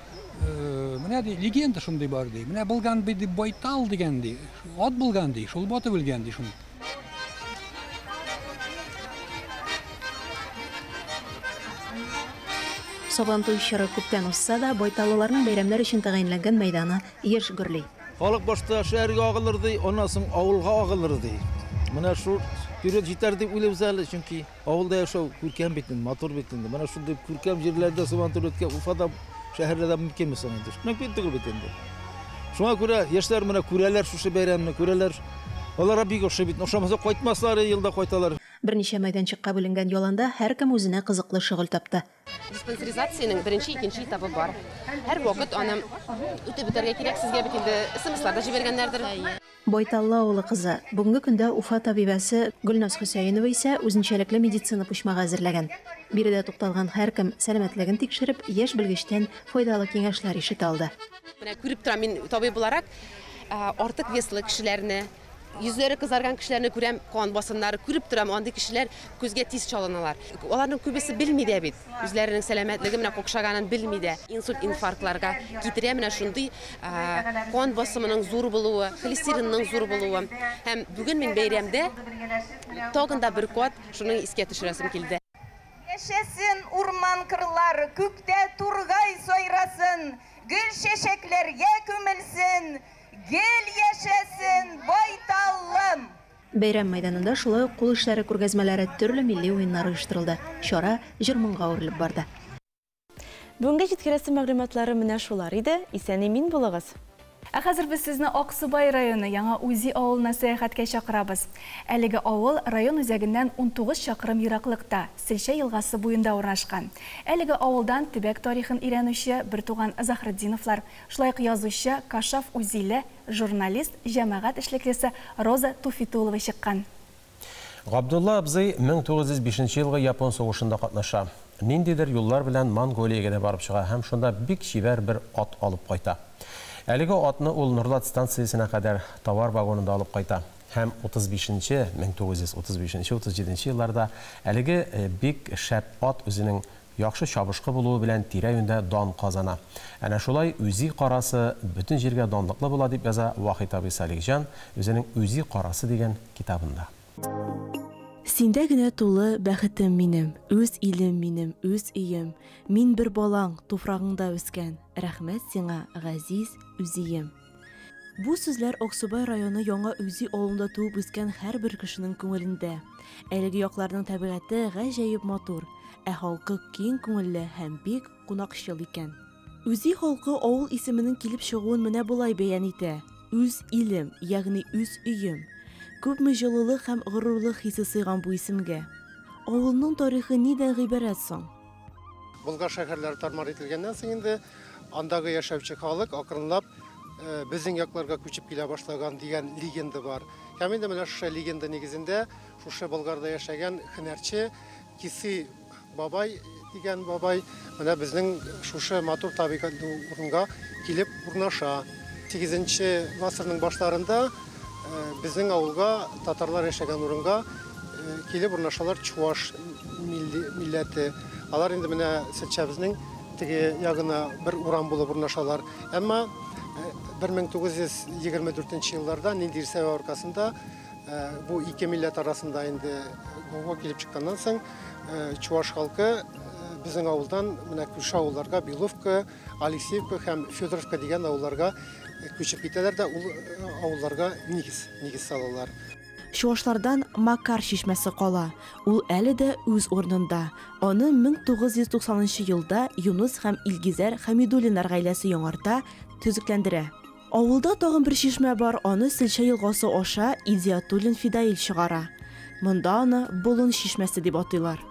менә ди, легенда шундый бар ди. Менә булган ди, Байтал дигән ди. Ат булган ди, шул батып үлгән ди шуны. Сабантуй чоры күптән узса да, байталлыларның бәйрәмнәр өчен тәгаенләнгән мәйданы еш гөрли. Халык башта шәһәргә агылыр ди, аннан соң авылга агылыр ди. Менә шул период җитәр дип уйлыйбыз әле, чөнки авылда яшәү күркәм бит инде, матур бит инде. Менә шундый күркәм җирләрдә Сабантуй үткән Уфада шәһәрдә дә мөмкинме соң инде? Мөмкин түгел бит инде. Шуңа күрә яшьләр менә күрәләр шушы бәйрәмне, күрәләр. Аларга бик ошый бит. Ошамаса кайтмаслар, елда кайталар. Берничә мәйданчыкка бүленгән яланда һәркем үзенә кызыклы шөгыль тапты. Диспансеризациянең беренче, икенче этабы бар. Һәр вакыт аны үтеп үтәргә кирәк, сезгә бит инде СМСлар да җибәргәннәрдер. Байталлы авылы кызы, бүгенге көндә Уфа табибәсе Гөлназ Хөсәенова исә үзенчәлекле медицина почмагы әзерләгән. Биредә тукталган һәркем сәламәтлеген тикшереп, яшь белгечтән файдалы киңәшләр ишетә алды. Менә күреп торам мин табиб буларак, артык веслы кешеләрне, йөзләре кызарган кешеләрне күрәм, кан басымнары күреп торам, андый кешеләр күзгә тиз чалыналар. Аларның күбесе белми дә бит, үзләренең сәламәтлеге менә кокшаганын белми дә. Инсульт, инфарктларга китерә менә шундый кан басымының зур булуы, холестеринның зур булуы. Һәм бүген мин бәйрәмдә тагын да бер кат шуны искә төшерәсем килде. Яшәсен урман кырлар, күктә тургай сайрасын, гөл чәчәкләргә күмелсен, гел яшәсен Байталлым! Бәйрәм мәйданында шулай ук кул эшләре күргәзмәләре, төрле милли уеннар оештырылды. Чара җыр-моңга үрелеп барды. Бүгенге җиткерәсе мәгълүматлары менә шулар иде. Исән-имин булыгыз. Ә хәзер без сезне Аксубай районы Яңа Үзи авылына сәяхәткә чакырабыз. Әлеге авыл район үзәгеннән 19 чакрым ераклыкта, Сөлчә елгасы буенда урнашкан. Әлеге авылдан төбәк тарихын өйрәнүче бертуган Заһретдиновлар, шулай ук язучы Кашаф Үзиле, журналист, җәмәгать эшлеклесе Роза Туфитулова чыккан. Габдулла абзый 1905 елгы Япон сугышында катнаша. Ниндидер юллар белән Монголиягә дә барып чыга һәм шунда бик чибәр бер ат алып кайта. Әлеге атны ул Нурлат станциясенә кадәр товар вагонында алып кайта. Һәм 35-нче, 1935-37 елларда әлеге бик шәп ат үзенең яхшы чабышкы булуы белән тирә-юньдә дан казана. Әнә шулай Үзи карасы бөтен җиргә данлыклы була, дип яза Вахит абый Салихҗан үзенең Үзи карасы дигән китабында. Синдә генә тулы бәхетем минем, үз илем минем, үз өем. Мин бер балаң, туфрагыңда үскән, рәхмәт сиңа, газиз Үзием. Бу сүзләр Аксубай районы Яңа Үзи авылында туып үскән һәрбер кешенең күңелендә. Әлеге якларның табигате гаҗәеп матур, ә халкы киң күңелле һәм бик кунакчыл икән. Үзи халкы авыл исеменең килеп чыгуын менә болай бәян итә, Үз илем, ягъни үз өем. Күпме җылылык һәм горурлык хисе сыйган бу исемгә. Авылның тарихы нидән гыйбарәт соң? Болгар шәһәрләре тар-мар ителгәннән соң инде андагы яшәүче халык акрынлап безнең якларга күчеп килә башлаган дигән легенда бар. Һәм инде менә шушы легенда нигезендә шушы Болгарда яшәгән һөнәрче Киси бабай дигән бабай менә безнең шушы матур табигатьле урынга килеп урнаша. 8 гасырның башларында безнең авылга, татарлар яшәгән урынга килеп урнашалар чуаш милләте. Алар инде менә Сөлчәбезнең теге ягына бер урам булып урнашалар. Әмма 1924 елларда ниндидер сәбәп аркасында бу ике милләт арасында инде гауга килеп чыкканнан соң чуаш халкы безнең авылдан менә күрше авылларга Беловка, Алексеевка һәм Федоровка дигән авылларга күчеп китәләр дә ул авылларга нигез, нигез салалар. Чуашлардан Макар чишмәсе кала. Ул әле дә үз урынында. Аны 1990 нчы елда Юныс һәм Илгизәр Хәмидуллиннар гаиләсе яңарта, төзекләндерә. Авылда тагын бер чишмә бар, аны Сөлчә елгасы аша Идиатуллин Фидаил чыгара. Монда аны Болын чишмәсе дип атыйлар.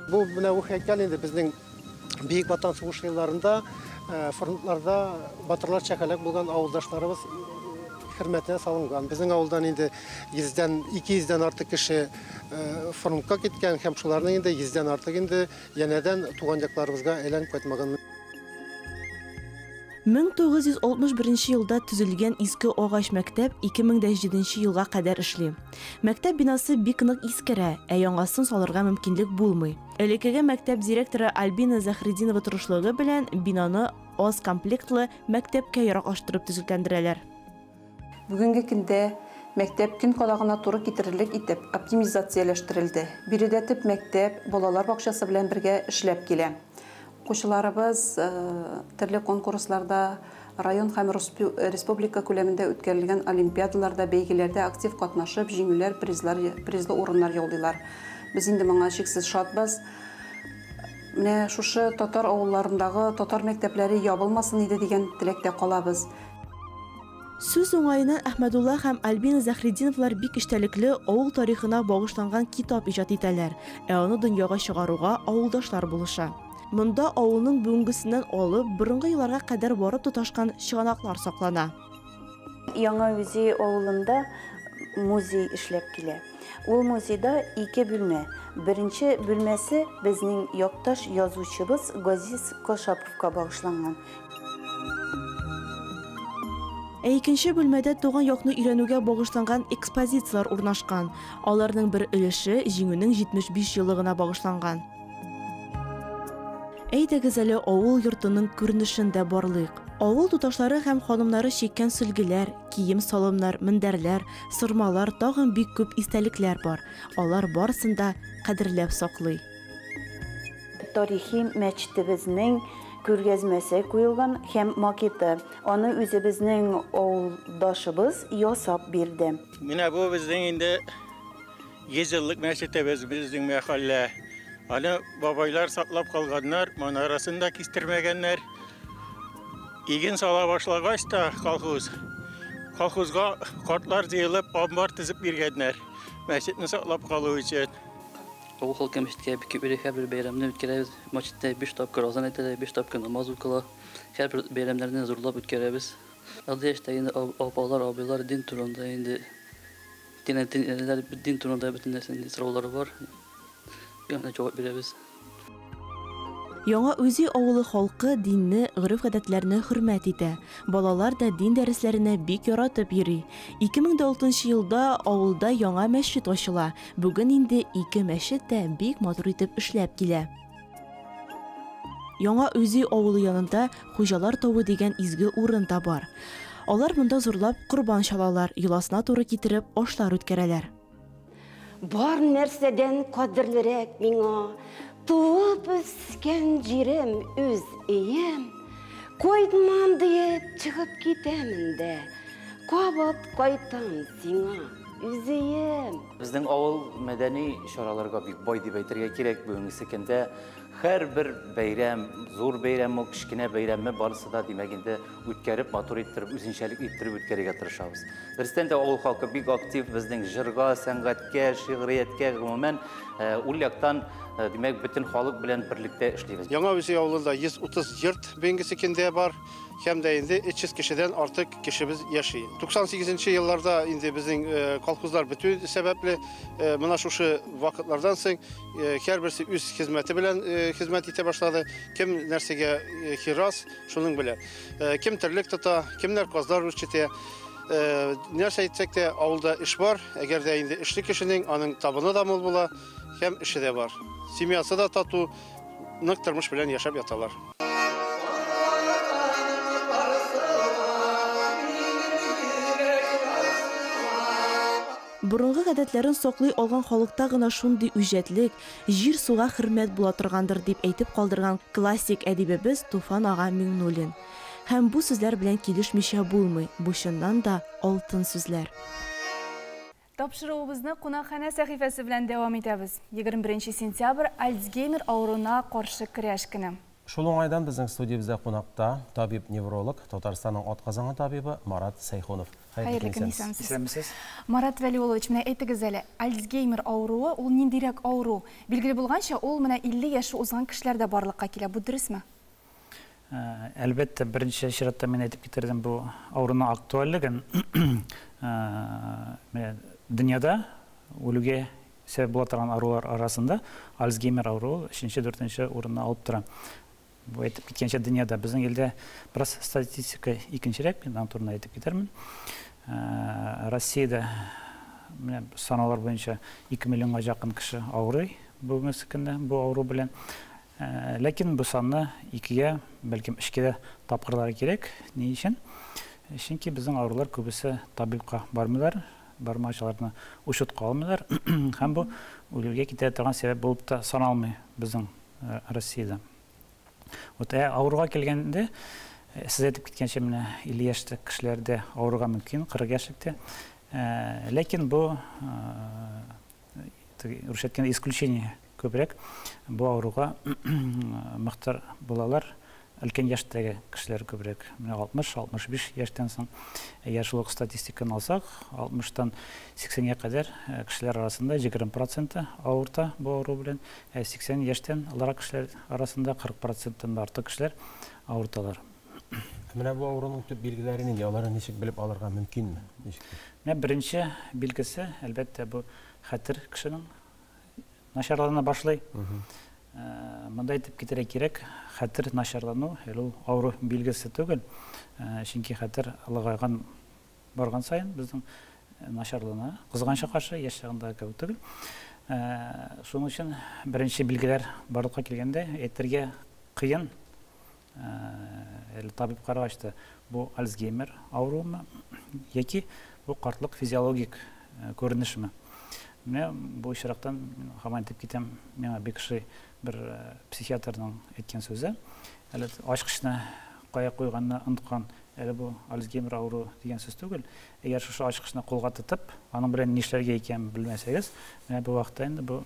Бу менә бу һәйкәл инде безнең Бөек Ватан сугышы елларында фронтларда батырларча һәлак булган авылдашларыбыз хөрмәтенә салынган. Безнең авылдан инде йөздән, 200 дән артык кеше фронтка киткән һәм шуларның инде йөздән артык инде янәдән туган якларыбызга әйләнеп кайтмаган. 1961 елда төзелгән иске агач мәктәп 2007 елга кадәр эшли. Мәктәп бинасы бик нык искерә, ә яңасын салырга мөмкинлек булмый. Элеккеге мәктәп директоры Альбина Заһретдинова тырышлыгы белән бинаны аз комплектлы мәктәпкә яраклаштырып төзекләндерәләр. Бүгенге көндә мәктәп көн кадагына туры китерерлек итеп оптимизацияләштерелде. Биредә төп мәктәп балалар бакчасы белән бергә эшләп килә. Укучыларыбыз төрле конкурсларда, район һәм республика күләмендә үткәрелгән олимпиадаларда, бәйгеләрдә актив катнашып, җиңүләр, призлар, призлы урыннар яулыйлар. Без инде моңа чиксез шатбыз. Менә шушы татар авылларындагы татар мәктәпләре ябылмасын иде дигән теләктә калабыз. Сүз уңаеннан, Әхмәдулла һәм Альбина Заһретдиновлар бик эчтәлекле, авыл тарихына багышланган китап иҗат итәләр, ә аны дөньяга чыгаруга авылдашлар булыша. Монда авылның бүгенгесеннән алып, борынгы елларга кадәр барып тоташкан чыганаклар саклана. Яңа Үзи авылында музей эшләп килә. Ул музейда ике бүлмә. Беренче бүлмәсе безнең якташ язучыбыз Газиз Кашаповка багышланган. Ә икенче бүлмәдә туган якны өйрәнүгә багышланган экспозицияләр урнашкан. Аларның бер өлеше Җиңүнең 75 еллыгына багышланган. Әйдәгез әле авыл йортының күренешен дә барлыйк. Авыл туташлары һәм ханымнары чиккән сөлгеләр, кием-салымнар, мендәрләр, сырмалар, тагын бик күп истәлекләр бар. Алар барысын да кадерләп саклый. Тарихи мәчетебезнең күргәзмәсе куелган һәм макеты. Аны үзебезнең авылдашыбыз ясап бирде. Менә бу безнең инде 100 еллык мәчетебез, безнең мәхәллә. Аны бабайлар саклап калганнар, манарасын да кистермәгәннәр. Иген сала башлагач та колхоз, колхозга картлар җыелып амбар төзеп биргәннәр, мәчетне саклап калу өчен. Авыл халкы мәчеткә бик күп йөри, һәрбер бәйрәмне үткәрәбез. Мәчеттә 5 тапкыр азан әйтелә, 5 тапкыр намаз укыла. Һәрбер бәйрәмнәрне зурлап үткәрәбез. Олы яшьтәге инде апалар, абыйлар дин турында инде тирәнтен өйрәнәләр, дин турында бөтен нәрсә инде сораулары бар. Янә җавап бирәбез. Яңа Үзи авылы халкы динне, гореф-гадәтләрне хөрмәт итә. Балалар да дин дәресләренә бик яратып йөри. 2006 елда авылда яңа мәчет ачыла. Бүген инде ике мәчет тә бик матур итеп эшләп килә. Яңа Үзи авылы янында Хуҗалар тавы дигән изге урын да бар. Алар монда зурлап корбан чалалар, йоласына туры китереп ашлар үткәрәләр. Бар нәрсәдән кадерлерәк миңа туып үскән җирем, үз өем. Кайтмам диеп чыгып китәмен дә, кабат кайтам сиңа, үз өем. Безнең авыл мәдәни чараларга бик бай дип әйтергә кирәк бүгенгесе көндә. Һәрбер бәйрәм, зур бәйрәмме, кечкенә бәйрәмме, барысы да, димәк инде, үткәреп, матур иттереп, үзенчәлекле иттереп үткәрергә тырышабыз. Дөрестән дә авыл халкы бик актив, безнең җырга, сәнгатькә, шигърияткә, гомумән, ул яктан, димәк, бөтен халык белән берлектә эшлибез. Яңа Үзи авылында 130 йорт бүгенгесе көндә бар, һәм дә инде 300 кешедән артык кешебез яши. 98 нче елларда инде безнең колхозлар бетү сәбәпле, менә шушы вакытлардан соң һәрберсе үз хезмәте белән хезмәт итә башлады. Кем нәрсәгә хирас, шуның белән. Кем терлек тота, кемнәр казлар үрчетә. Нәрсә әйтсәк тә, авылда эш бар. Әгәр дә инде эшле кешенең, аның табыны да мул була, һәм эше дә бар. Семьясы да тату, нык тормыш белән яшәп яталар. Борынгы гадәтләрен саклый алган халыкта гына шундый үҗәтлек, җир-суга хөрмәт була торгандыр, дип әйтеп калдырган классик әдибебез Туфан ага Миңнуллин. Һәм бу сүзләр белән килешмичә булмый, бу чыннан да алтын сүзләр. Тапшыруыбызны кунакханә сәхифәсе белән дәвам итәбез. 21 сентябрь Альцгеймер авыруына каршы көрәш көне. Шул уңайдан безнең студиябездә кунакта табиб-невролог, Татарстанның атказанган табибы Марат Сәйхунов. Хәерле көн, исәнмесез. Марат Вәлиуллович, менә әйтегез әле, Альцгеймер авыруы ул ниндирәк авыру? Билгеле булганча, ул менә 50 яше узган кешеләрдә барлыкка килә. Бу дөресме? Әлбәттә, беренче чиратта мин әйтеп китердем бу авыруның актуальлеген. Менә дөньяда үлүгә сәбәп була торган авырулар арасында Альцгеймер авыруы өченче, дүртенче урынны алып тора. Бу әйтеп киткәнчә дөньяда, безнең илдә бераз статистика икенчерәк, мин аның турында әйтеп китермен. Россиядә менә санаулар буенча 2 миллионга якын кеше авырый бүгенге көндә бу авыру белән. Ләкин бу санны икегә, бәлкем өчкә дә тапкырларга кирәк. Ни өчен? Чөнки безнең авырулар күбесе табибка бармыйлар, бармаучыларны учетка алмыйлар һәм бу үлүгә китерә торган сәбәп булып та саналмый безнең Россиядә. Вот, ә авыруга килгәндә, сез әйтеп киткәнчә, менә 50 яшьлек кешеләрдә авыруга мөмкин, 40 яшьлектә. Ләкин бу, русча әйткәндә, исключение күбрәк бу авыруга мохтар булалар. Өлкән яшьтәге кешеләр күбрәк. Менә 60-65 яшьтән соң, әгәр шул ук статистиканы алсак, 60-тан 80-гә кадәр кешеләр арасында 20 проценты авырта бу авыру белән, ә 80 яшьтән олырак кешеләр арасында 40 проценттан да артык кешеләр авырталар. Менә бу авыруның төп билгеләре нинди? Аларны ничек белеп алырга мөмкинме? Ничек? Менә беренче билгесе, әлбәттә, бу хәтер кешенең начарлана башлый. Монда әйтеп китәргә кирәк, хәтер начарлану әле ул авыру билгесе түгел, чөнки хәтер олыгайган барган саен безнең начарлана. Кызганычка каршы, яшь чагындагы кебек түгел. Шуның өчен беренче билгеләр барлыкка килгәндә әйтергә кыен. Әле табиб карагач та, бу Альцгеймер авыруымы яки бу картлык физиологик күренешме? Менә бу очрактан мин һаман әйтеп китәм, миңа бик ошый бер психиатрның әйткән сүзе. Әле ачкычны кая куйганны оныткан, әле бу Альцгеймер авыруы дигән сүз түгел. Әгәр шушы ачкычны кулга тотып, аның белән нишләргә икәнен белмәсәгез, менә бу вакытта инде бу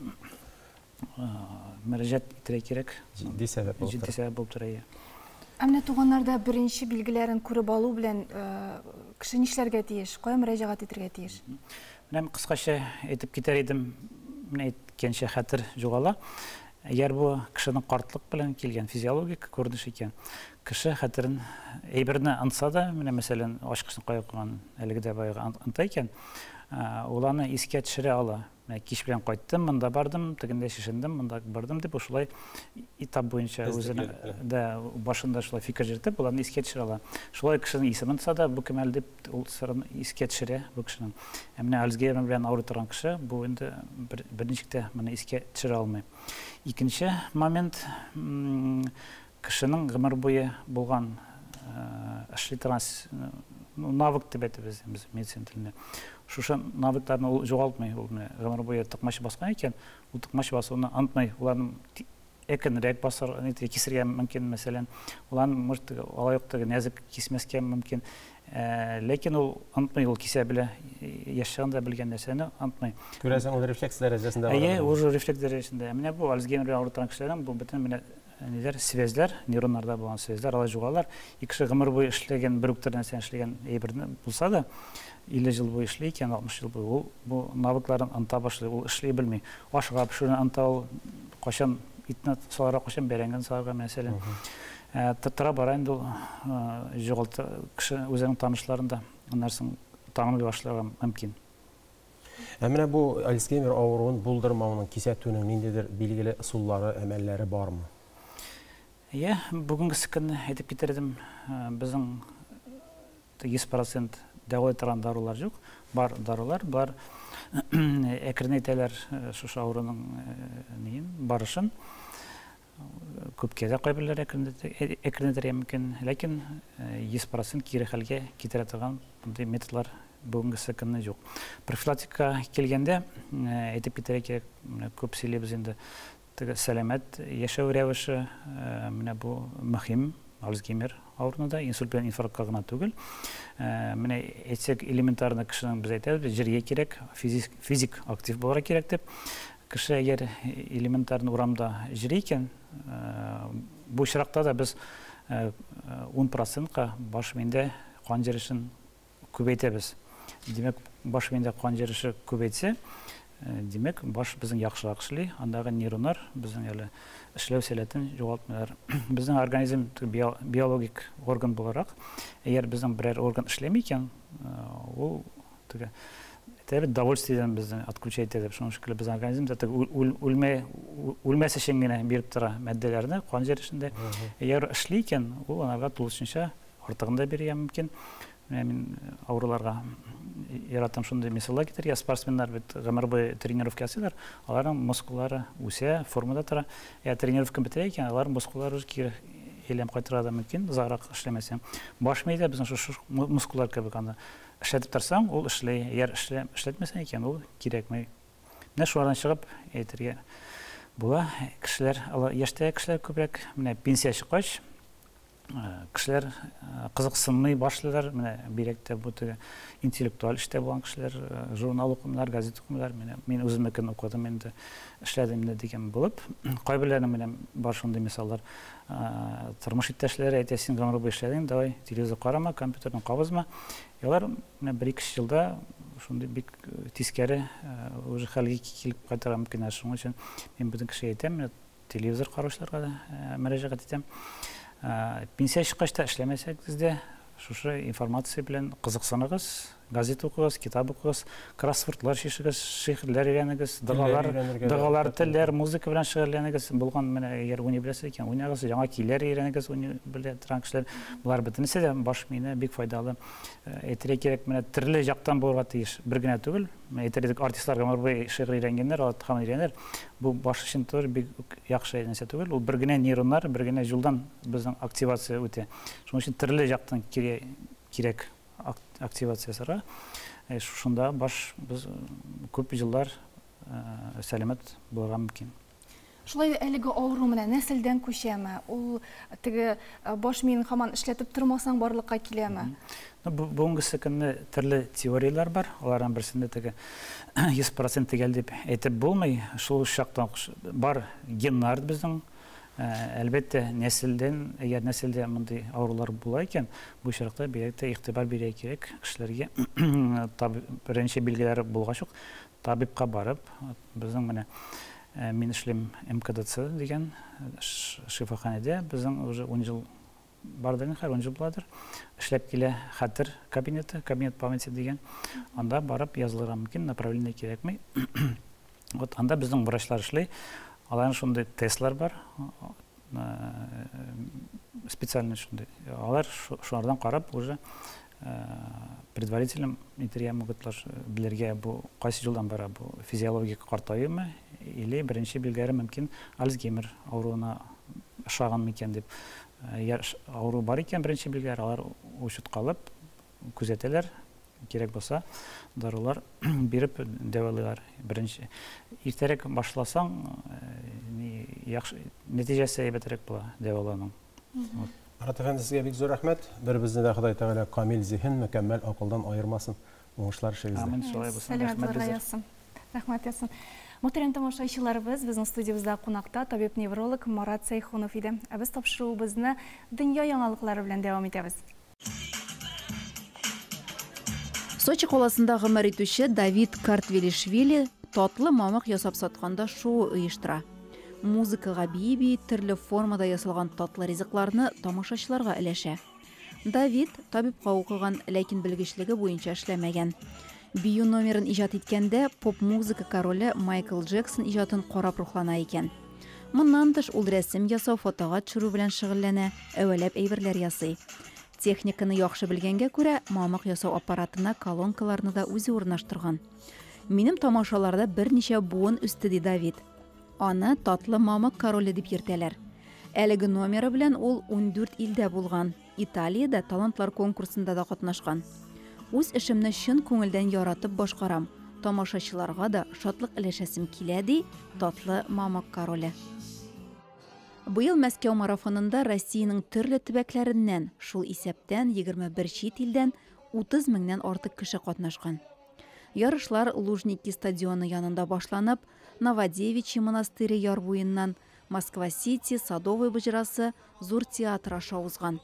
мөрәҗәгать итәргә кирәк. Җитди сәбәп булып тора. Җитди сәбәп булып тора, иә. Ә менә туганнарда беренче билгеләрен күреп алу белән кеше нишләргә тиеш, кая мөрәҗәгать итергә тиеш? Менә кыскача әйтеп китәр идем, менә әйткәнчә хәтер югала. Әгәр бу кешенең картлык белән килгән физиологик күренеш икән, кеше хәтерен әйберне онытса да, менә мәсәлән, ачкычны кая куйган әлеге дә баягы оныта икән, ул аны искә төшерә ала. Менә кич белән кайттым, монда бардым, тегендә чишендем, монда бардым дип, шулай этап буенча үзенең дә башында шулай фикер йөртеп, ул аны искә төшерә ала. Шулай кешенең исемен онытса да, бу кем әле дип, ул сырын искә төшерә бу кешенең. Ә менә Альцгеймер белән авырый торган кеше бу инде берничек тә моны искә төшерә алмый. Икенче момент, кешенең гомер буе булган эшли торган навык дип әйтәбез без медицина телендә. Шушы навыкларны ул югалтмый, ул менә гомер буе токмач баскан икән, ул токмач басуны онытмый. Уларның әкренрәк басар, кисергә мөмкин, мәсәлән. Уларны, может, алай ук теге нәзек кисмәскә мөмкин. Ләкин ул онытмый, ул кисә белә, яшь чагында белгән нәрсәне онытмый. Күрәсең, ул рефлекс дәрәҗәсендә бар. Әйе, уже рефлекс дәрәҗәсендә. Менә бу Альцгеймер белән авырый торган кешеләрнең бу бөтен менә ниләр, связьләр, нейроннарда булган связьләр, алар югалалар. И кеше гомер буе эшләгән, бер үк төр нәрсәне эшләгән әйберне булса да, 50 ел буе эшли икән, 60 ел буе, ул бу навыкларын оныта башлый, ул эшли белми. Ашка пешерүне оныта ул, кайчан итне салырга, кайчан бәрәңгене салырга, мәсәлән. Тора бара инде ул югалта кеше үзенең танышларын да, аннан соң танымый башларга мөмкин. Ә менә бу Альцгеймер авыруын булдырмауның, кисәтүнең ниндидер билгеле ысуллары, әмәлләре бармы? Әйе, бүгенге көнне әйтеп китәр идем, безнең 100% дәвалый торган дарулар юк. Бар дарулар, бар әкренәйтәләр шушы авыруның неен, барышын. Күпкә дә кайберләре әкренәйтергә мөмкин, ләкин 100% кире хәлгә китерә торган мондый методлар бүгенге көнне юк. Профилактика килгәндә, әйтеп китәргә кирәк, менә күп сөйлибез инде, теге сәламәт яшәү рәвеше, менә бу мөһим Альцгеймер авыруына да, инсульт белән инфарктка гына түгел. Менә әйтсәк, элементарно кешенең без әйтәбез, җиргә кирәк, физик актив булырга кирәк дип. Кеше әгәр элементарно урамда җыри икән, бу очракта да без 10%-ка баш миендә кан йөрешен күбәйтәбез. Димәк, баш миендә кан йөреше күбәйтсә, димәк, баш безнең яхшырак эшли, андагы нейроннар безнең әле эшләү сәләтен югалтмыйлар. Безнең организм биологик орган буларак, әгәр безнең берәр орган эшләми икән, ул теге әйтәбез, довольствиедән безне отключать итә дип. Шуның шикелле безнең организм да теге үлмәс өчен генә биреп тора матдәләрне кан йөрешендә. Әгәр эшли икән, ул анарга тулысынча артыгын да бирергә мөмкин. Менә мин авыруларга яратам шундый мисаллар китерергә. Спортсменнар бит гомер буе тренировка ясыйлар, аларның мускуллары үсә, формада тора. Ә тренировка бетерә икән, аларның мускуллары уже кире әйләнеп кайтырга да мөмкин, озаграк эшләмәсәң. Баш миендә безнең шушы мускуллар кебек аны эшләтеп торсаң, ул эшли. Әгәр эшләтмәсәң икән, ул кирәкми. Менә шулардан чыгып әйтергә була. Кешеләр, алар яшьтәге кешеләр күбрәк, менә пенсия чыккач, кешеләр кызыксынмый башлыйлар. Менә бигрәк тә бу теге интеллектуаль эштә булган кешеләр, журнал укымыйлар, газета укымыйлар. Менә мин үземнекен укыдым инде, эшләдем инде дигән булып. Кайберләренең менә бар шундый мисаллар. Тормыш иптәшләре әйтә, син гомер буе эшләдең, давай телевизор карама, компьютерны кабызма. Алар менә бер-ике елда шундый бик тискәре уже хәлгә килеп кайтырга мөмкин. Шуның өчен мин бөтен кешегә әйтәм, менә телевизор караучыларга да мөрәҗәгать итәм. Пенсия чыккач та эшләмәсәгез дә, шушы информация белән кызыксыныгыз, газета укыгыз, китап укыгыз, кроссвордлар чишегез, шигырьләр өйрәнегез, догалар, догалар, телләр, музыка белән шөгыльләнегез. Булган менә әгәр уйный беләсез икән, уйнагыз, яңа көйләр өйрәнегез, уйный белә торган кешеләр. Болар бөтенесе дә баш миенә бик файдалы. Әйтергә кирәк, менә төрле яктан булырга тиеш, бер генә түгел. Әйтер идек, артистлар гомер буе шигырь өйрәнгәннәр, алар һаман өйрәнер. Бу баш өчен тоже бик үк яхшы нәрсә түгел. Ул бер генә нейроннар, бер генә юлдан безнең активация үтә. Шуның өчен төрле яктан кирәк активация ясарга. Шушында баш без күп еллар сәламәт булырга мөмкин. Шулай да әлеге авыру менә нәселдән күчәме? Ул теге баш миен һаман эшләтеп тормасаң барлыкка киләме? Бүгенге көнне төрле теорияләр бар. Аларның берсендә теге 100% төгәл дип әйтеп булмый. Шул чактан бар геннар безнең. Әлбәттә, нәселдән, әгәр нәселдә мондый авырулар була икән, бу очракта бигрәк тә игътибар бирергә кирәк кешеләргә. Беренче билгеләре булгач ук табибка барып, безнең менә мин эшлим МКДЦ дигән шифаханәдә, безнең уже 10 ел бардыр инде, хәзер 10 ел буладыр. Эшләп килә хәтер кабинеты, кабинет памяти дигән. Анда барып язылырга мөмкин, направление кирәкми. Вот анда безнең врачлар эшли. Аларның шундый тестлар бар, специальный шундый. Алар шулардан карап уже предварительно итәргә могутлар, белергә бу кайсы юлдан бара, бу физиологик картаюмы или беренче билгеләре мөмкин Альцгеймер авыруына ошаган микән дип. Әгәр авыру бар икән, беренче билгеләр, алар учетка алып күзәтәләр, кирәк булса дарулар биреп дәвалыйлар. Беренче иртәрәк башласаң, яхшы нәтиҗәсе әйбәтрәк була дәвалауның. Марат әфәнде, сезгә бик зур рәхмәт. Беребезне дә Ходай Тәгалә камил зиһен, мөкәммәл акылдан аермасын. Уңышлар эшегездә. Амин, шулай булсын. Сәламәт булырга язсын. Рәхмәт язсын. Мөхтәрәм тамашачыларыбыз, безнең студиябездә кунакта табиб-невролог Марат Сәйхунов иде. Ә без тапшыруыбызны дөнья яңалыклары белән дәвам итәбез. Сочи каласында гомер итүче Давид Картвелишвили татлы мамык ясап сатканда шоу оештыра. Музыкага бии-бии төрле формада ясалган татлы ризыкларны тамашачыларга өләшә. Давид табибка укыган, ләкин белгечлеге буенча эшләмәгән. Бию номерын иҗат иткәндә поп-музыка короле Майкл Джексон иҗатын карап рухлана икән. Моннан тыш, ул рәсем ясау, фотога төшерү белән шөгыльләнә, әвәләп әйберләр ясый. Техниканы яхшы белгәнгә күрә, мамык ясау аппаратына колонкаларны да үзе урнаштырган. Минем тамашаларда берничә буын үсте, ди Давид. Аны татлы мамык короле дип йөртәләр. Әлеге номеры белән ул 14 илдә булган, Италиядә талантлар конкурсында да катнашкан. Үз эшемне чын күңелдән яратып башкарам, тамашачыларга да шатлык өләшәсем килә, ди татлы мамык короле. Быел Мәскәү марафонында Россиянең төрле төбәкләреннән, шул исәптән 21 чит илдән 30 меңнән артык кеше катнашкан. Ярышлар Лужники стадионы янында башланып, Новодевичье монастыре яр буеннан, Москва-Сити, Садовый боҗрасы, Зур театр аша узган.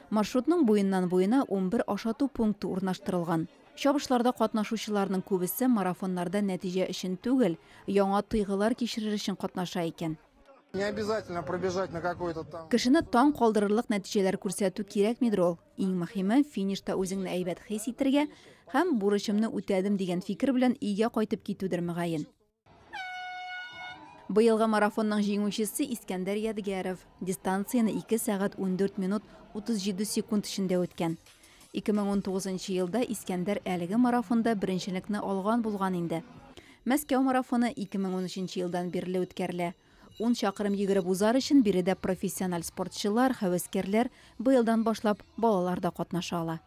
Маршрутның буеннан-буена 11 ашату пункты урнаштырылган. Чабышларда катнашучыларның күбесе марафоннарда нәтиҗә өчен түгел, яңа тойгылар кичерер өчен катнаша икән. Не обязательно пробежать на какой-то там. Кешене таң калдырырлык нәтиҗәләр күрсәтү кирәкмидер ул. Иң мөһиме, финишта үзеңне әйбәт хис итәргә һәм бурычымны үтәдем дигән фикер белән өйгә кайтып китүдер, мөгаен. Быелгы марафонның җиңүчесе Искәндәр Ядгәров. Дистанцияне 2 сәгать 14 минут 37 секунд эчендә үткән. 2019 елда Искәндәр әлеге марафонда беренчелекне алган булган инде. Мәскәү марафоны 2013 елдан бирле үткәрелә. 10 чакрым йөгереп узар өчен биредә профессиональ спортчылар, һәвәскәрләр, быелдан башлап балалар да катнаша ала.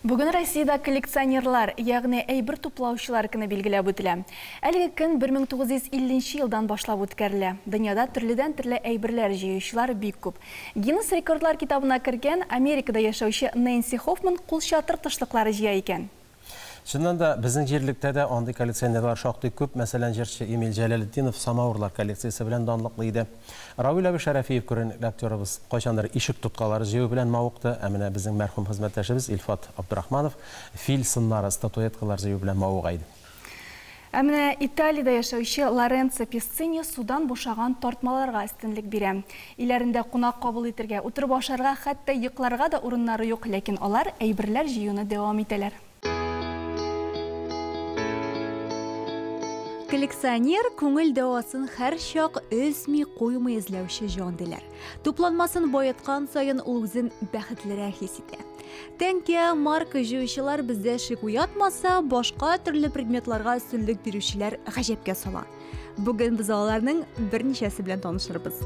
Бүген Россиядә коллекционерлар, ягъни әйбер туплаучылар көне билгеләп үтелә. Әлеге көн 1950 елдан башлап үткәрелә. Дөньяда төрледән-төрле әйберләр җыючылар бик күп. Гиннес рекордлар китабына кергән Америкада яшәүче Нэнси Хоффман кулчатыр тышлыклары җыя икән. Чыннан да, безнең җирлектә дә андый коллекционерлар шактый күп. Мәсәлән, җырчы Эмиль Җәләлетдинов самавырлар коллекциясе белән данлыклы иде. Равил абый Шәрәфиев күренекле актерыбыз кайчандыр ишек тоткалары җыю белән мавыкты. Ә менә безнең мәрхүм хезмәттәшебез Илфат Абдурахманов фил сыннары, статуэткалар җыю белән мавыга иде. Ә менә Италиядә яшәүче Лоренцо Песцини судан бушаган тартмаларга өстенлек бирә. Өйләрендә кунак кабул итергә, утырып ашарга, хәтта йокларга да урыннары юк, ләкин алар әйберләр җыюны дәвам итәләр. Коллекционер күңел дәвасын һәрчак өзми куймый эзләүче җан диләр. Тупланмасын баеткан саен ул үзен бәхетлерәк хис итә. Тәңкә, марка җыючылар бездә шик уятмаса, башка төрле предметларга өстенлек бирүчеләр гаҗәпкә сала. Бүген без аларның берничәсе белән танышырбыз.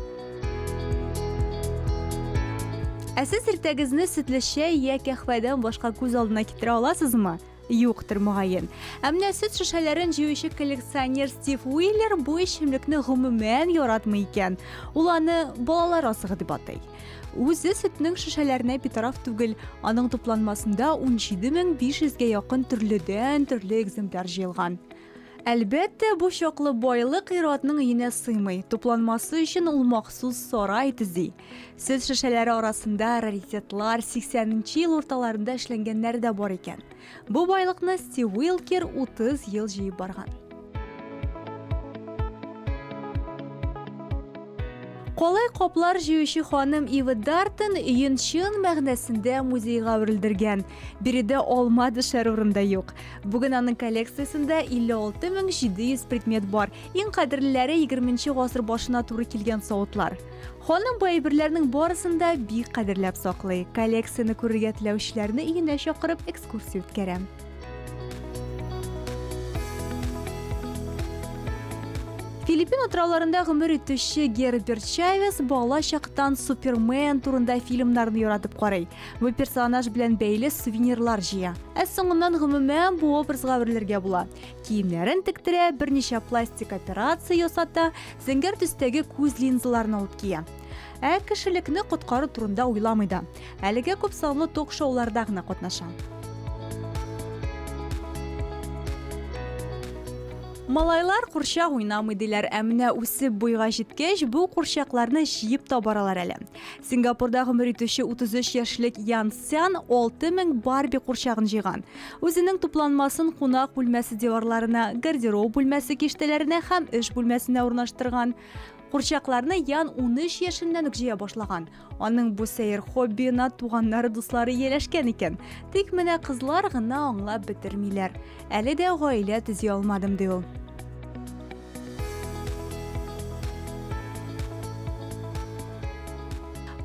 Ә сез иртәгезне сөтле чәй я кәһвәдән башка күз алдына китерә аласызмы? Юктыр, мөгаен. Ә менә сөт шешәләрен җыючы коллекционер Стив Уиллер бу эчемлекне гомумән яратмый икән. Ул аны балалар азыгы дип атый. Үзе сөтнең шешәләренә битараф түгел. Аның тупланмасында 17500 гә якын төрледән төрле экземпляр җыелган. Әлбәттә, бу чаклы байлык ир-атның өенә сыймый. Тупланмасы өчен ул махсус сарай төзи. Сөт шешәләре арасында раритетлар 80 нче ел урталарында эшләнгәннәре дә бар икән. Бу байлыкны Стив Уилкер 30 ел җыеп барган. Калай каплар җыючы ханым Ива Дартон өен чын мәгънәсендә музейга әверелдергән. Биредә алма төшәр урын да юк. Бүген аның коллекциясендә 56700 предмет бар. Иң кадерлеләре 20 нче гасыр башына туры килгән савытлар. Ханым бу әйберләрнең барысын да бик кадерләп саклый. Коллекцияне күрергә теләүчеләрне өенә чакырып экскурсия үткәрә. Филиппин утрауларында гомер итүче Герберт Чавес бала чактан Супермен турында фильмнарны яратып карый. Бу персонаж белән бәйле сувенирлар җыя. Ә соңыннан гомумән бу образга әверелергә була. Киемнәрен тектерә, берничә пластик операция ясата, зәңгәр төстәге күз линзаларын алып кия. Ә кешелекне коткару турында уйламый да. Әлегә күпсанлы ток-шоуларда гына катнаша. Малайлар курчак уйнамый диләр, ә менә үсеп буйга җиткәч, бу курчакларны җыеп та баралар әле. Сингапурда гомер итүче 33 яшьлек Ян Сян 6000 Барби курчагын җыйган. Үзенең тупланмасын кунак бүлмәсе диварларына, гардероб бүлмәсе киштәләренә һәм эш бүлмәсенә урнаштырган. Курчакларны Ян 13 яшеннән үк җыя башлаган. Аның бу сәер хоббиена туганнары, дуслары ияләшкән икән. Тик менә кызлар гына аңлап бетермиләр. Әле дә гаилә төзи алмадым, ди ул.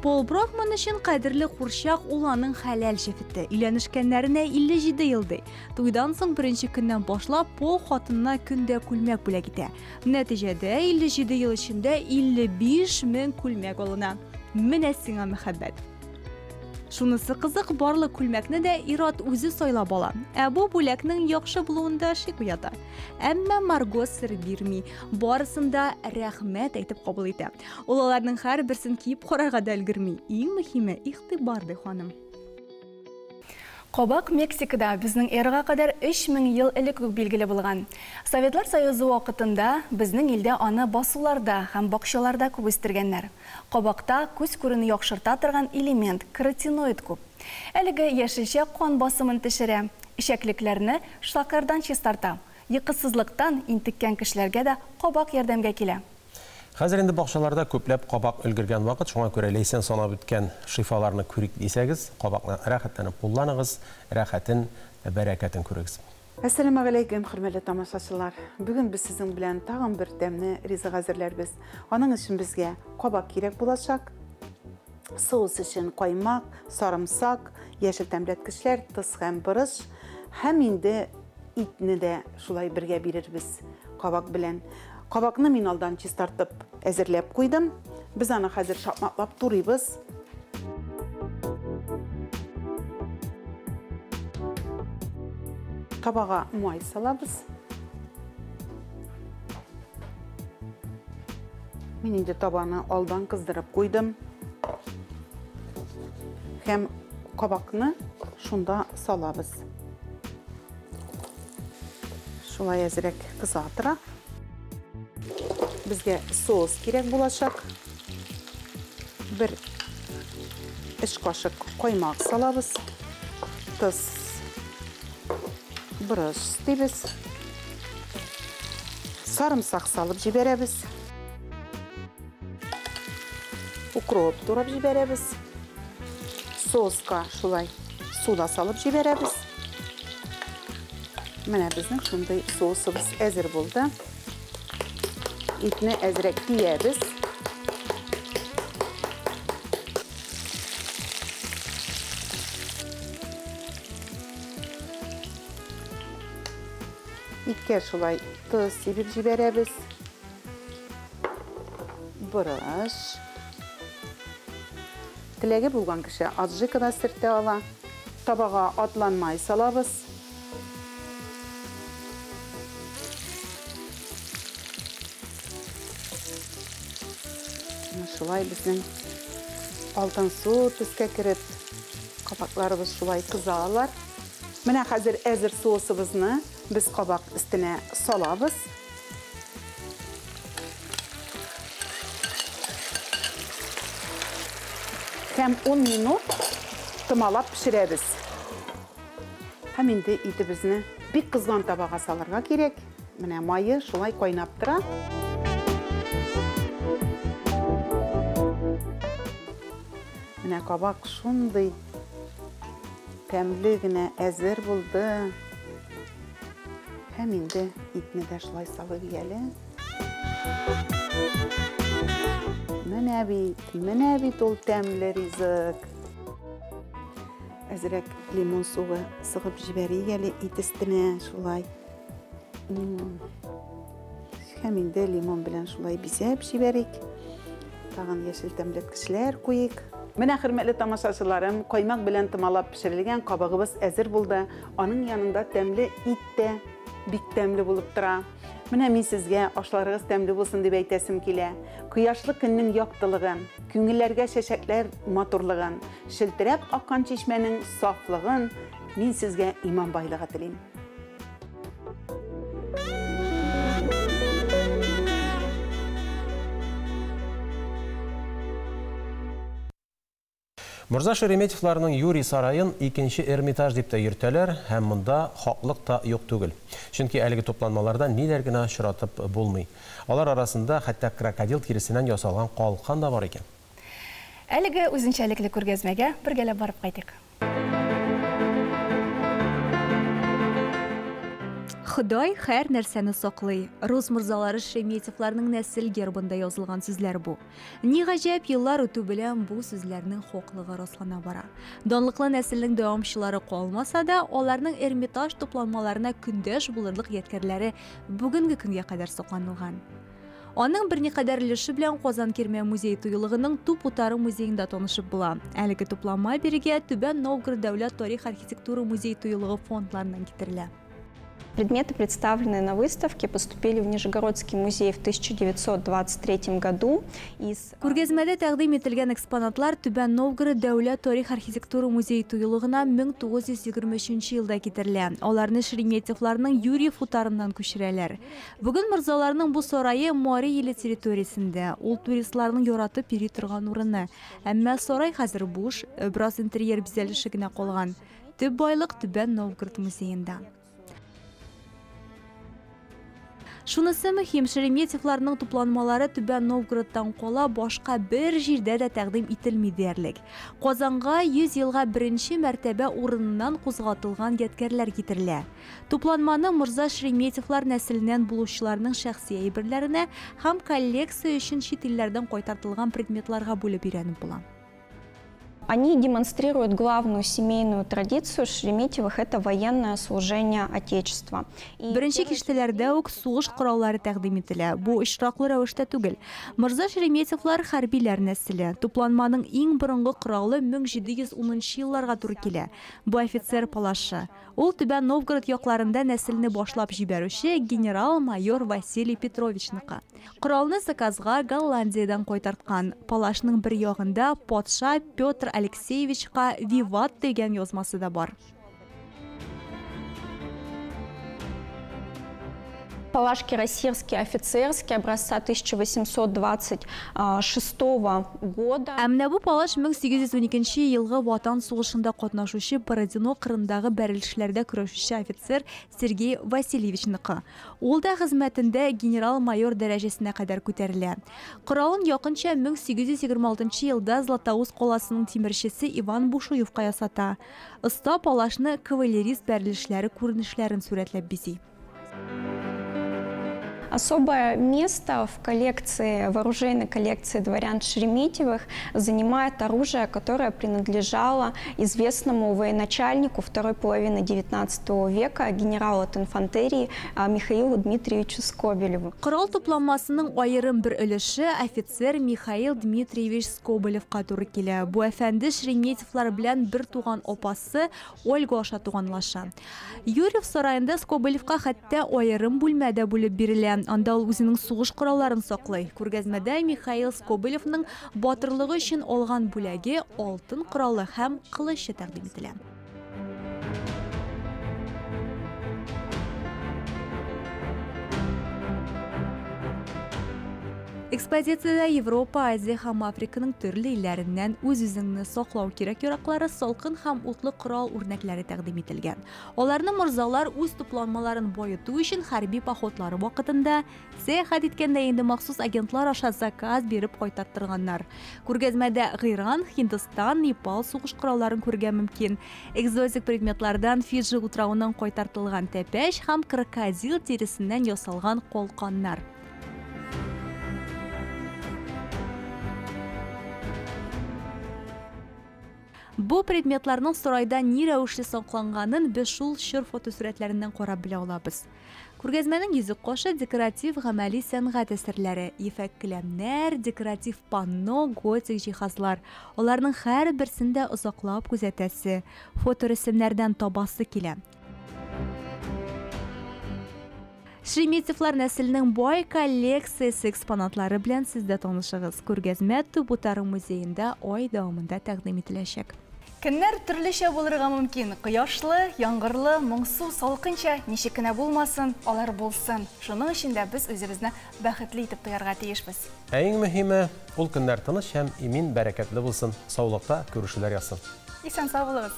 Пол Брокман өчен кадерле курчак ул аның хәләл җефете. Өйләнешкәннәренә 57 ел ди. Туйдан соң беренче көннән башлап Пол хатынына көндә күлмәк бүләк итә. Нәтиҗәдә 57 ел эчендә 55 мең күлмәк алына. Менә сиңа мәхәббәт. Шунысы кызык, барлык күлмәкне дә ир-ат үзе сайлап ала. Ә бу бүләкнең яхшы булуында шик уята. Әмма Марго сер бирми, барысын да рәхмәт әйтеп кабул итә. Ул аларның һәрберсен киеп карарга да өлгерми. Иң мөһиме, игътибар, ди ханым. Кабак Мексикада безнең эрага кадәр 3000 ел элек үк билгеле булган. Советлар Союзы вакытында безнең илдә аны басуларда һәм бакчаларда күп үстергәннәр. Кабакта күз күрүне яхшырта торган элемент, каротиноид күп. Әлеге яшелчә кан басымын төшерә, эчәклекләрне шлаклардан чистарта. Йокысызлыктан интеккән кешеләргә дә кабак ярдәмгә килә. Хәзер инде бакчаларда күпләп кабак өлгергән вакыт, шуңа күрә Ләйсән санап үткән шифаларны күрик дисәгез, кабакны рәхәтләнеп кулланыгыз, рәхәтен, бәрәкәтен күрегез. Әссәламегаләйкем, хөрмәтле тамашачылар! Бүген без сезнең белән тагын бер тәмле ризык әзерләрбез. Аның өчен безгә кабак кирәк булачак. Соус өчен каймак, сарымсак, яшел тәмләткечләр, тоз һәм борыч һәм инде итне дә шулай бергә бирербез кабак белән. Кабакны мин алдан чистартып әзерләп куйдым. Без аны хәзер шакмаклап турыйбыз. Табага май салабыз. Мин инде табаны алдан кыздырып куйдым. Һәм кабакны шунда салабыз. Шулай әзрәк кыза тора. Безгә соус кирәк булачак. Бер өч кашык каймак салабыз. Тоз, борыч өстибез. Сарымсак салып җибәрәбез. Укроп турап җибәрәбез. Соуска шулай су да салып җибәрәбез. Менә безнең шундый соусыбыз әзер булды. Итне әзрәк киябез. Иткә шулай тоз сибеп җибәрәбез. Борыч. Теләге булган кеше аджика да сертә ала. Табага атланмай салабыз. Менә шулай безнең алтынсу төскә кереп, кабакларыбыз шулай кызалар. Менә хәзер әзер соусыбызны без кабак өстенә салабыз. Һәм 10 минут томалап пешерәбез. Һәм инде итебезне бик кызган табага салырга кирәк. Менә мае шулай кайнап тора. Менә кабак шундый тәмле генә әзер булды. Һәм инде итне дә шулай салып әле. Менә бит ул тәмле ризык. Әзрәк лимон суы сыгып җибәрик әле ит өстенә шулай. Һәм инде лимон белән шулай бизәп җибәрик. Тагын яшел тәмләткечләр куйыйк. Менә, хөрмәтле тамашачыларым, каймак белән томалап пешерелгән кабагыбыз әзер булды. Аның янында тәмле ит тә бик тәмле булып тора. Менә мин сезгә ашларыгыз тәмле булсын дип әйтәсем килә. Кояшлы көннең яктылыгын, күңелләргә чәчәкләр матурлыгын, шелтерәп аккан чишмәнең сафлыгын мин сезгә иман байлыгы телим. Морза Шереметьевларның Юрий сараен икенче Эрмитаж дип тә йөртәләр, һәм монда хаклык та юк түгел. Чөнки әлеге тупланмаларда ниләр генә очратып булмый. Алар арасында хәтта крокодил тиресеннән ясалган калкан да бар икән. Әлеге үзенчәлекле күргәзмәгә бергәләп барып кайтыйк. Ходай һәр нәрсәне саклый. Рус морзалары Шереметьевларның нәсел гербында язылган сүзләр бу. Ни гаҗәп, еллар үтү белән бу сүзләрнең хаклыгы раслана бара. Данлыклы нәселнең дәвамчылары калмаса да, аларның Эрмитаж тупланмаларына көндәш булырлык ядкәрләре бүгенге көнгә кадәр сакланылган. Аның берникадәр өлеше белән Казан Кирмән музей тыюлыгының Туп утары музеенда танышып була. Әлеге тупланма бирегә Түбән Новгород дәүләт тарих архитектура музей тыюлыгы фондларыннан китерелә. Предметы, представленные на выставке, поступили в Нижегородский музей в 1923 году. Күргәзмәдә тәкъдим ителгән экспонатлар Түбән Новгород дәүләт тарих архитектура музей тыюлыгына 1923 елда китерелә. Аларны Шереметьевларның Юрьев утарыннан күчерәләр. Бүген морзаларның бу сарае Мари иле территориясендә. Ул туристларның яратып йөри торган урыны. Әмма сарай хәзер буш, бераз интерьер бизәлеше генә калган. Төп байлык Түбән Новгород музеенда. Шунысы мөһим, Шереметьевларның тупланмалары Түбән Новгородтан кала башка бер җирдә дә тәкъдим ителми диярлек. Казанга 100 елга беренче мәртәбә урыныннан кузгатылган ядкәрләр китерелә. Тупланманы морза Шереметьевлар нәселеннән булучыларның шәхси әйберләренә һәм коллекция өчен чит илләрдән кайтартылган предметларга бүлеп өйрәнеп була. Они демонстрируют главную семейную традицию Шереметьевых – это военное служение Отечества. Беренче киштәләрдә үк сугыш кораллары тәкъдим ителә. Бу очраклы рәвештә түгел. Морза Шереметьевлар хәрбиләр нәселе. Тупланманың иң борынгы коралы 1710 елларга туры килә. Бу офицер палашы. Ул Түбән Новгород якларында нәселне башлап җибәрүче генерал-майор Василий Петровичныкы. Коралны заказга Голландиядән кайтарткан. Палашның бер ягында патша Петр Алексеевичка «Виват» дигән язмасы да бар. Палаш кирасирский, офицерский образца 1826 года. Ә менә бу палаш 1812 елгы Ватан сугышында катнашучы Бородино кырындагы бәрелешләрдә көрәшүче офицер Сергей Васильевичныкы. Ул да хезмәтендә генерал-майор дәрәҗәсенә кадәр күтәрелә. Коралын якынча 1826 елда Златоуст каласының тимерчесе Иван Бушуевка ясата. Оста палашны кавалерист бәрелешләре күренешләрен сурәтләп бизи. Особое место в коллекции, в оружейной коллекции дворян Шереметьевых занимает оружие, которое принадлежало известному военачальнику второй половины XIX века, генералу от инфантерии Михаилу Дмитриевичу Скобелеву. Корал тупланмасының аерым бер өлеше офицер Михаил Дмитриевич Скобелевка туры килә. Бу әфәнде Шереметьевлар белән бер туган апасы Ольга аша туганлаша. Юрьев сараенда Скобелевка хәтта аерым бүлмә дә бүлеп бирелә. Анда ул үзенең сугыш коралларын саклый. Күргәзмәдә Михаил Скобелевның батырлыгы өчен алган бүләге, алтын коралы һәм кылычы тәкъдим ителә. Экспозициядә Европа, Азия һәм Африканың төрле илләреннән үз-үзеңне саклау кирәк-яраклары, салкын һәм утлы корал үрнәкләре тәкъдим ителгән. Аларны морзалар үз тупланмаларын баету өчен хәрби походлары вакытында, сәяхәт иткәндә инде махсус агентлар аша заказ биреп кайтарттырганнар. Күргәзмәдә Иран, Һиндстан, Непал сугыш коралларын күрергә мөмкин. Экзотик предметлардан Фиджи утравыннан кайтартылган тәпәч һәм крокодил тиресеннән ясалган калканнар. Бу предметларның сарайда ни рәвешле сакланганын без шул чор фотосурәтләреннән карап белә алабыз. Күргәзмәнең йөзек кашы декоратив гамәли сәнгать әсәрләре, ефәк келәмнәр, декоратив панно, готик җиһазлар. Аларның һәрберсен дә озаклап күзәтәсе, фоторәсемнәрдән табасы килә. Шереметьевлар нәселенең бай коллекциясе экспонатлары белән сез дә танышыгыз. Күргәзмә Төп утары музеенда ай дәвамында тәкъдим ителәчәк. Көннәр төрлечә булырга мөмкин. Кояшлы, яңгырлы, моңсу, салкынча, ничек кенә булмасын, алар булсын. Шуның өчен дә без үзебезне бәхетле итеп тоярга тиешбез. Ә иң мөһиме, ул көннәр тыныч һәм имин, бәрәкәтле булсын. Саулыкта күрешүләр язсын. Исән-сау булыгыз.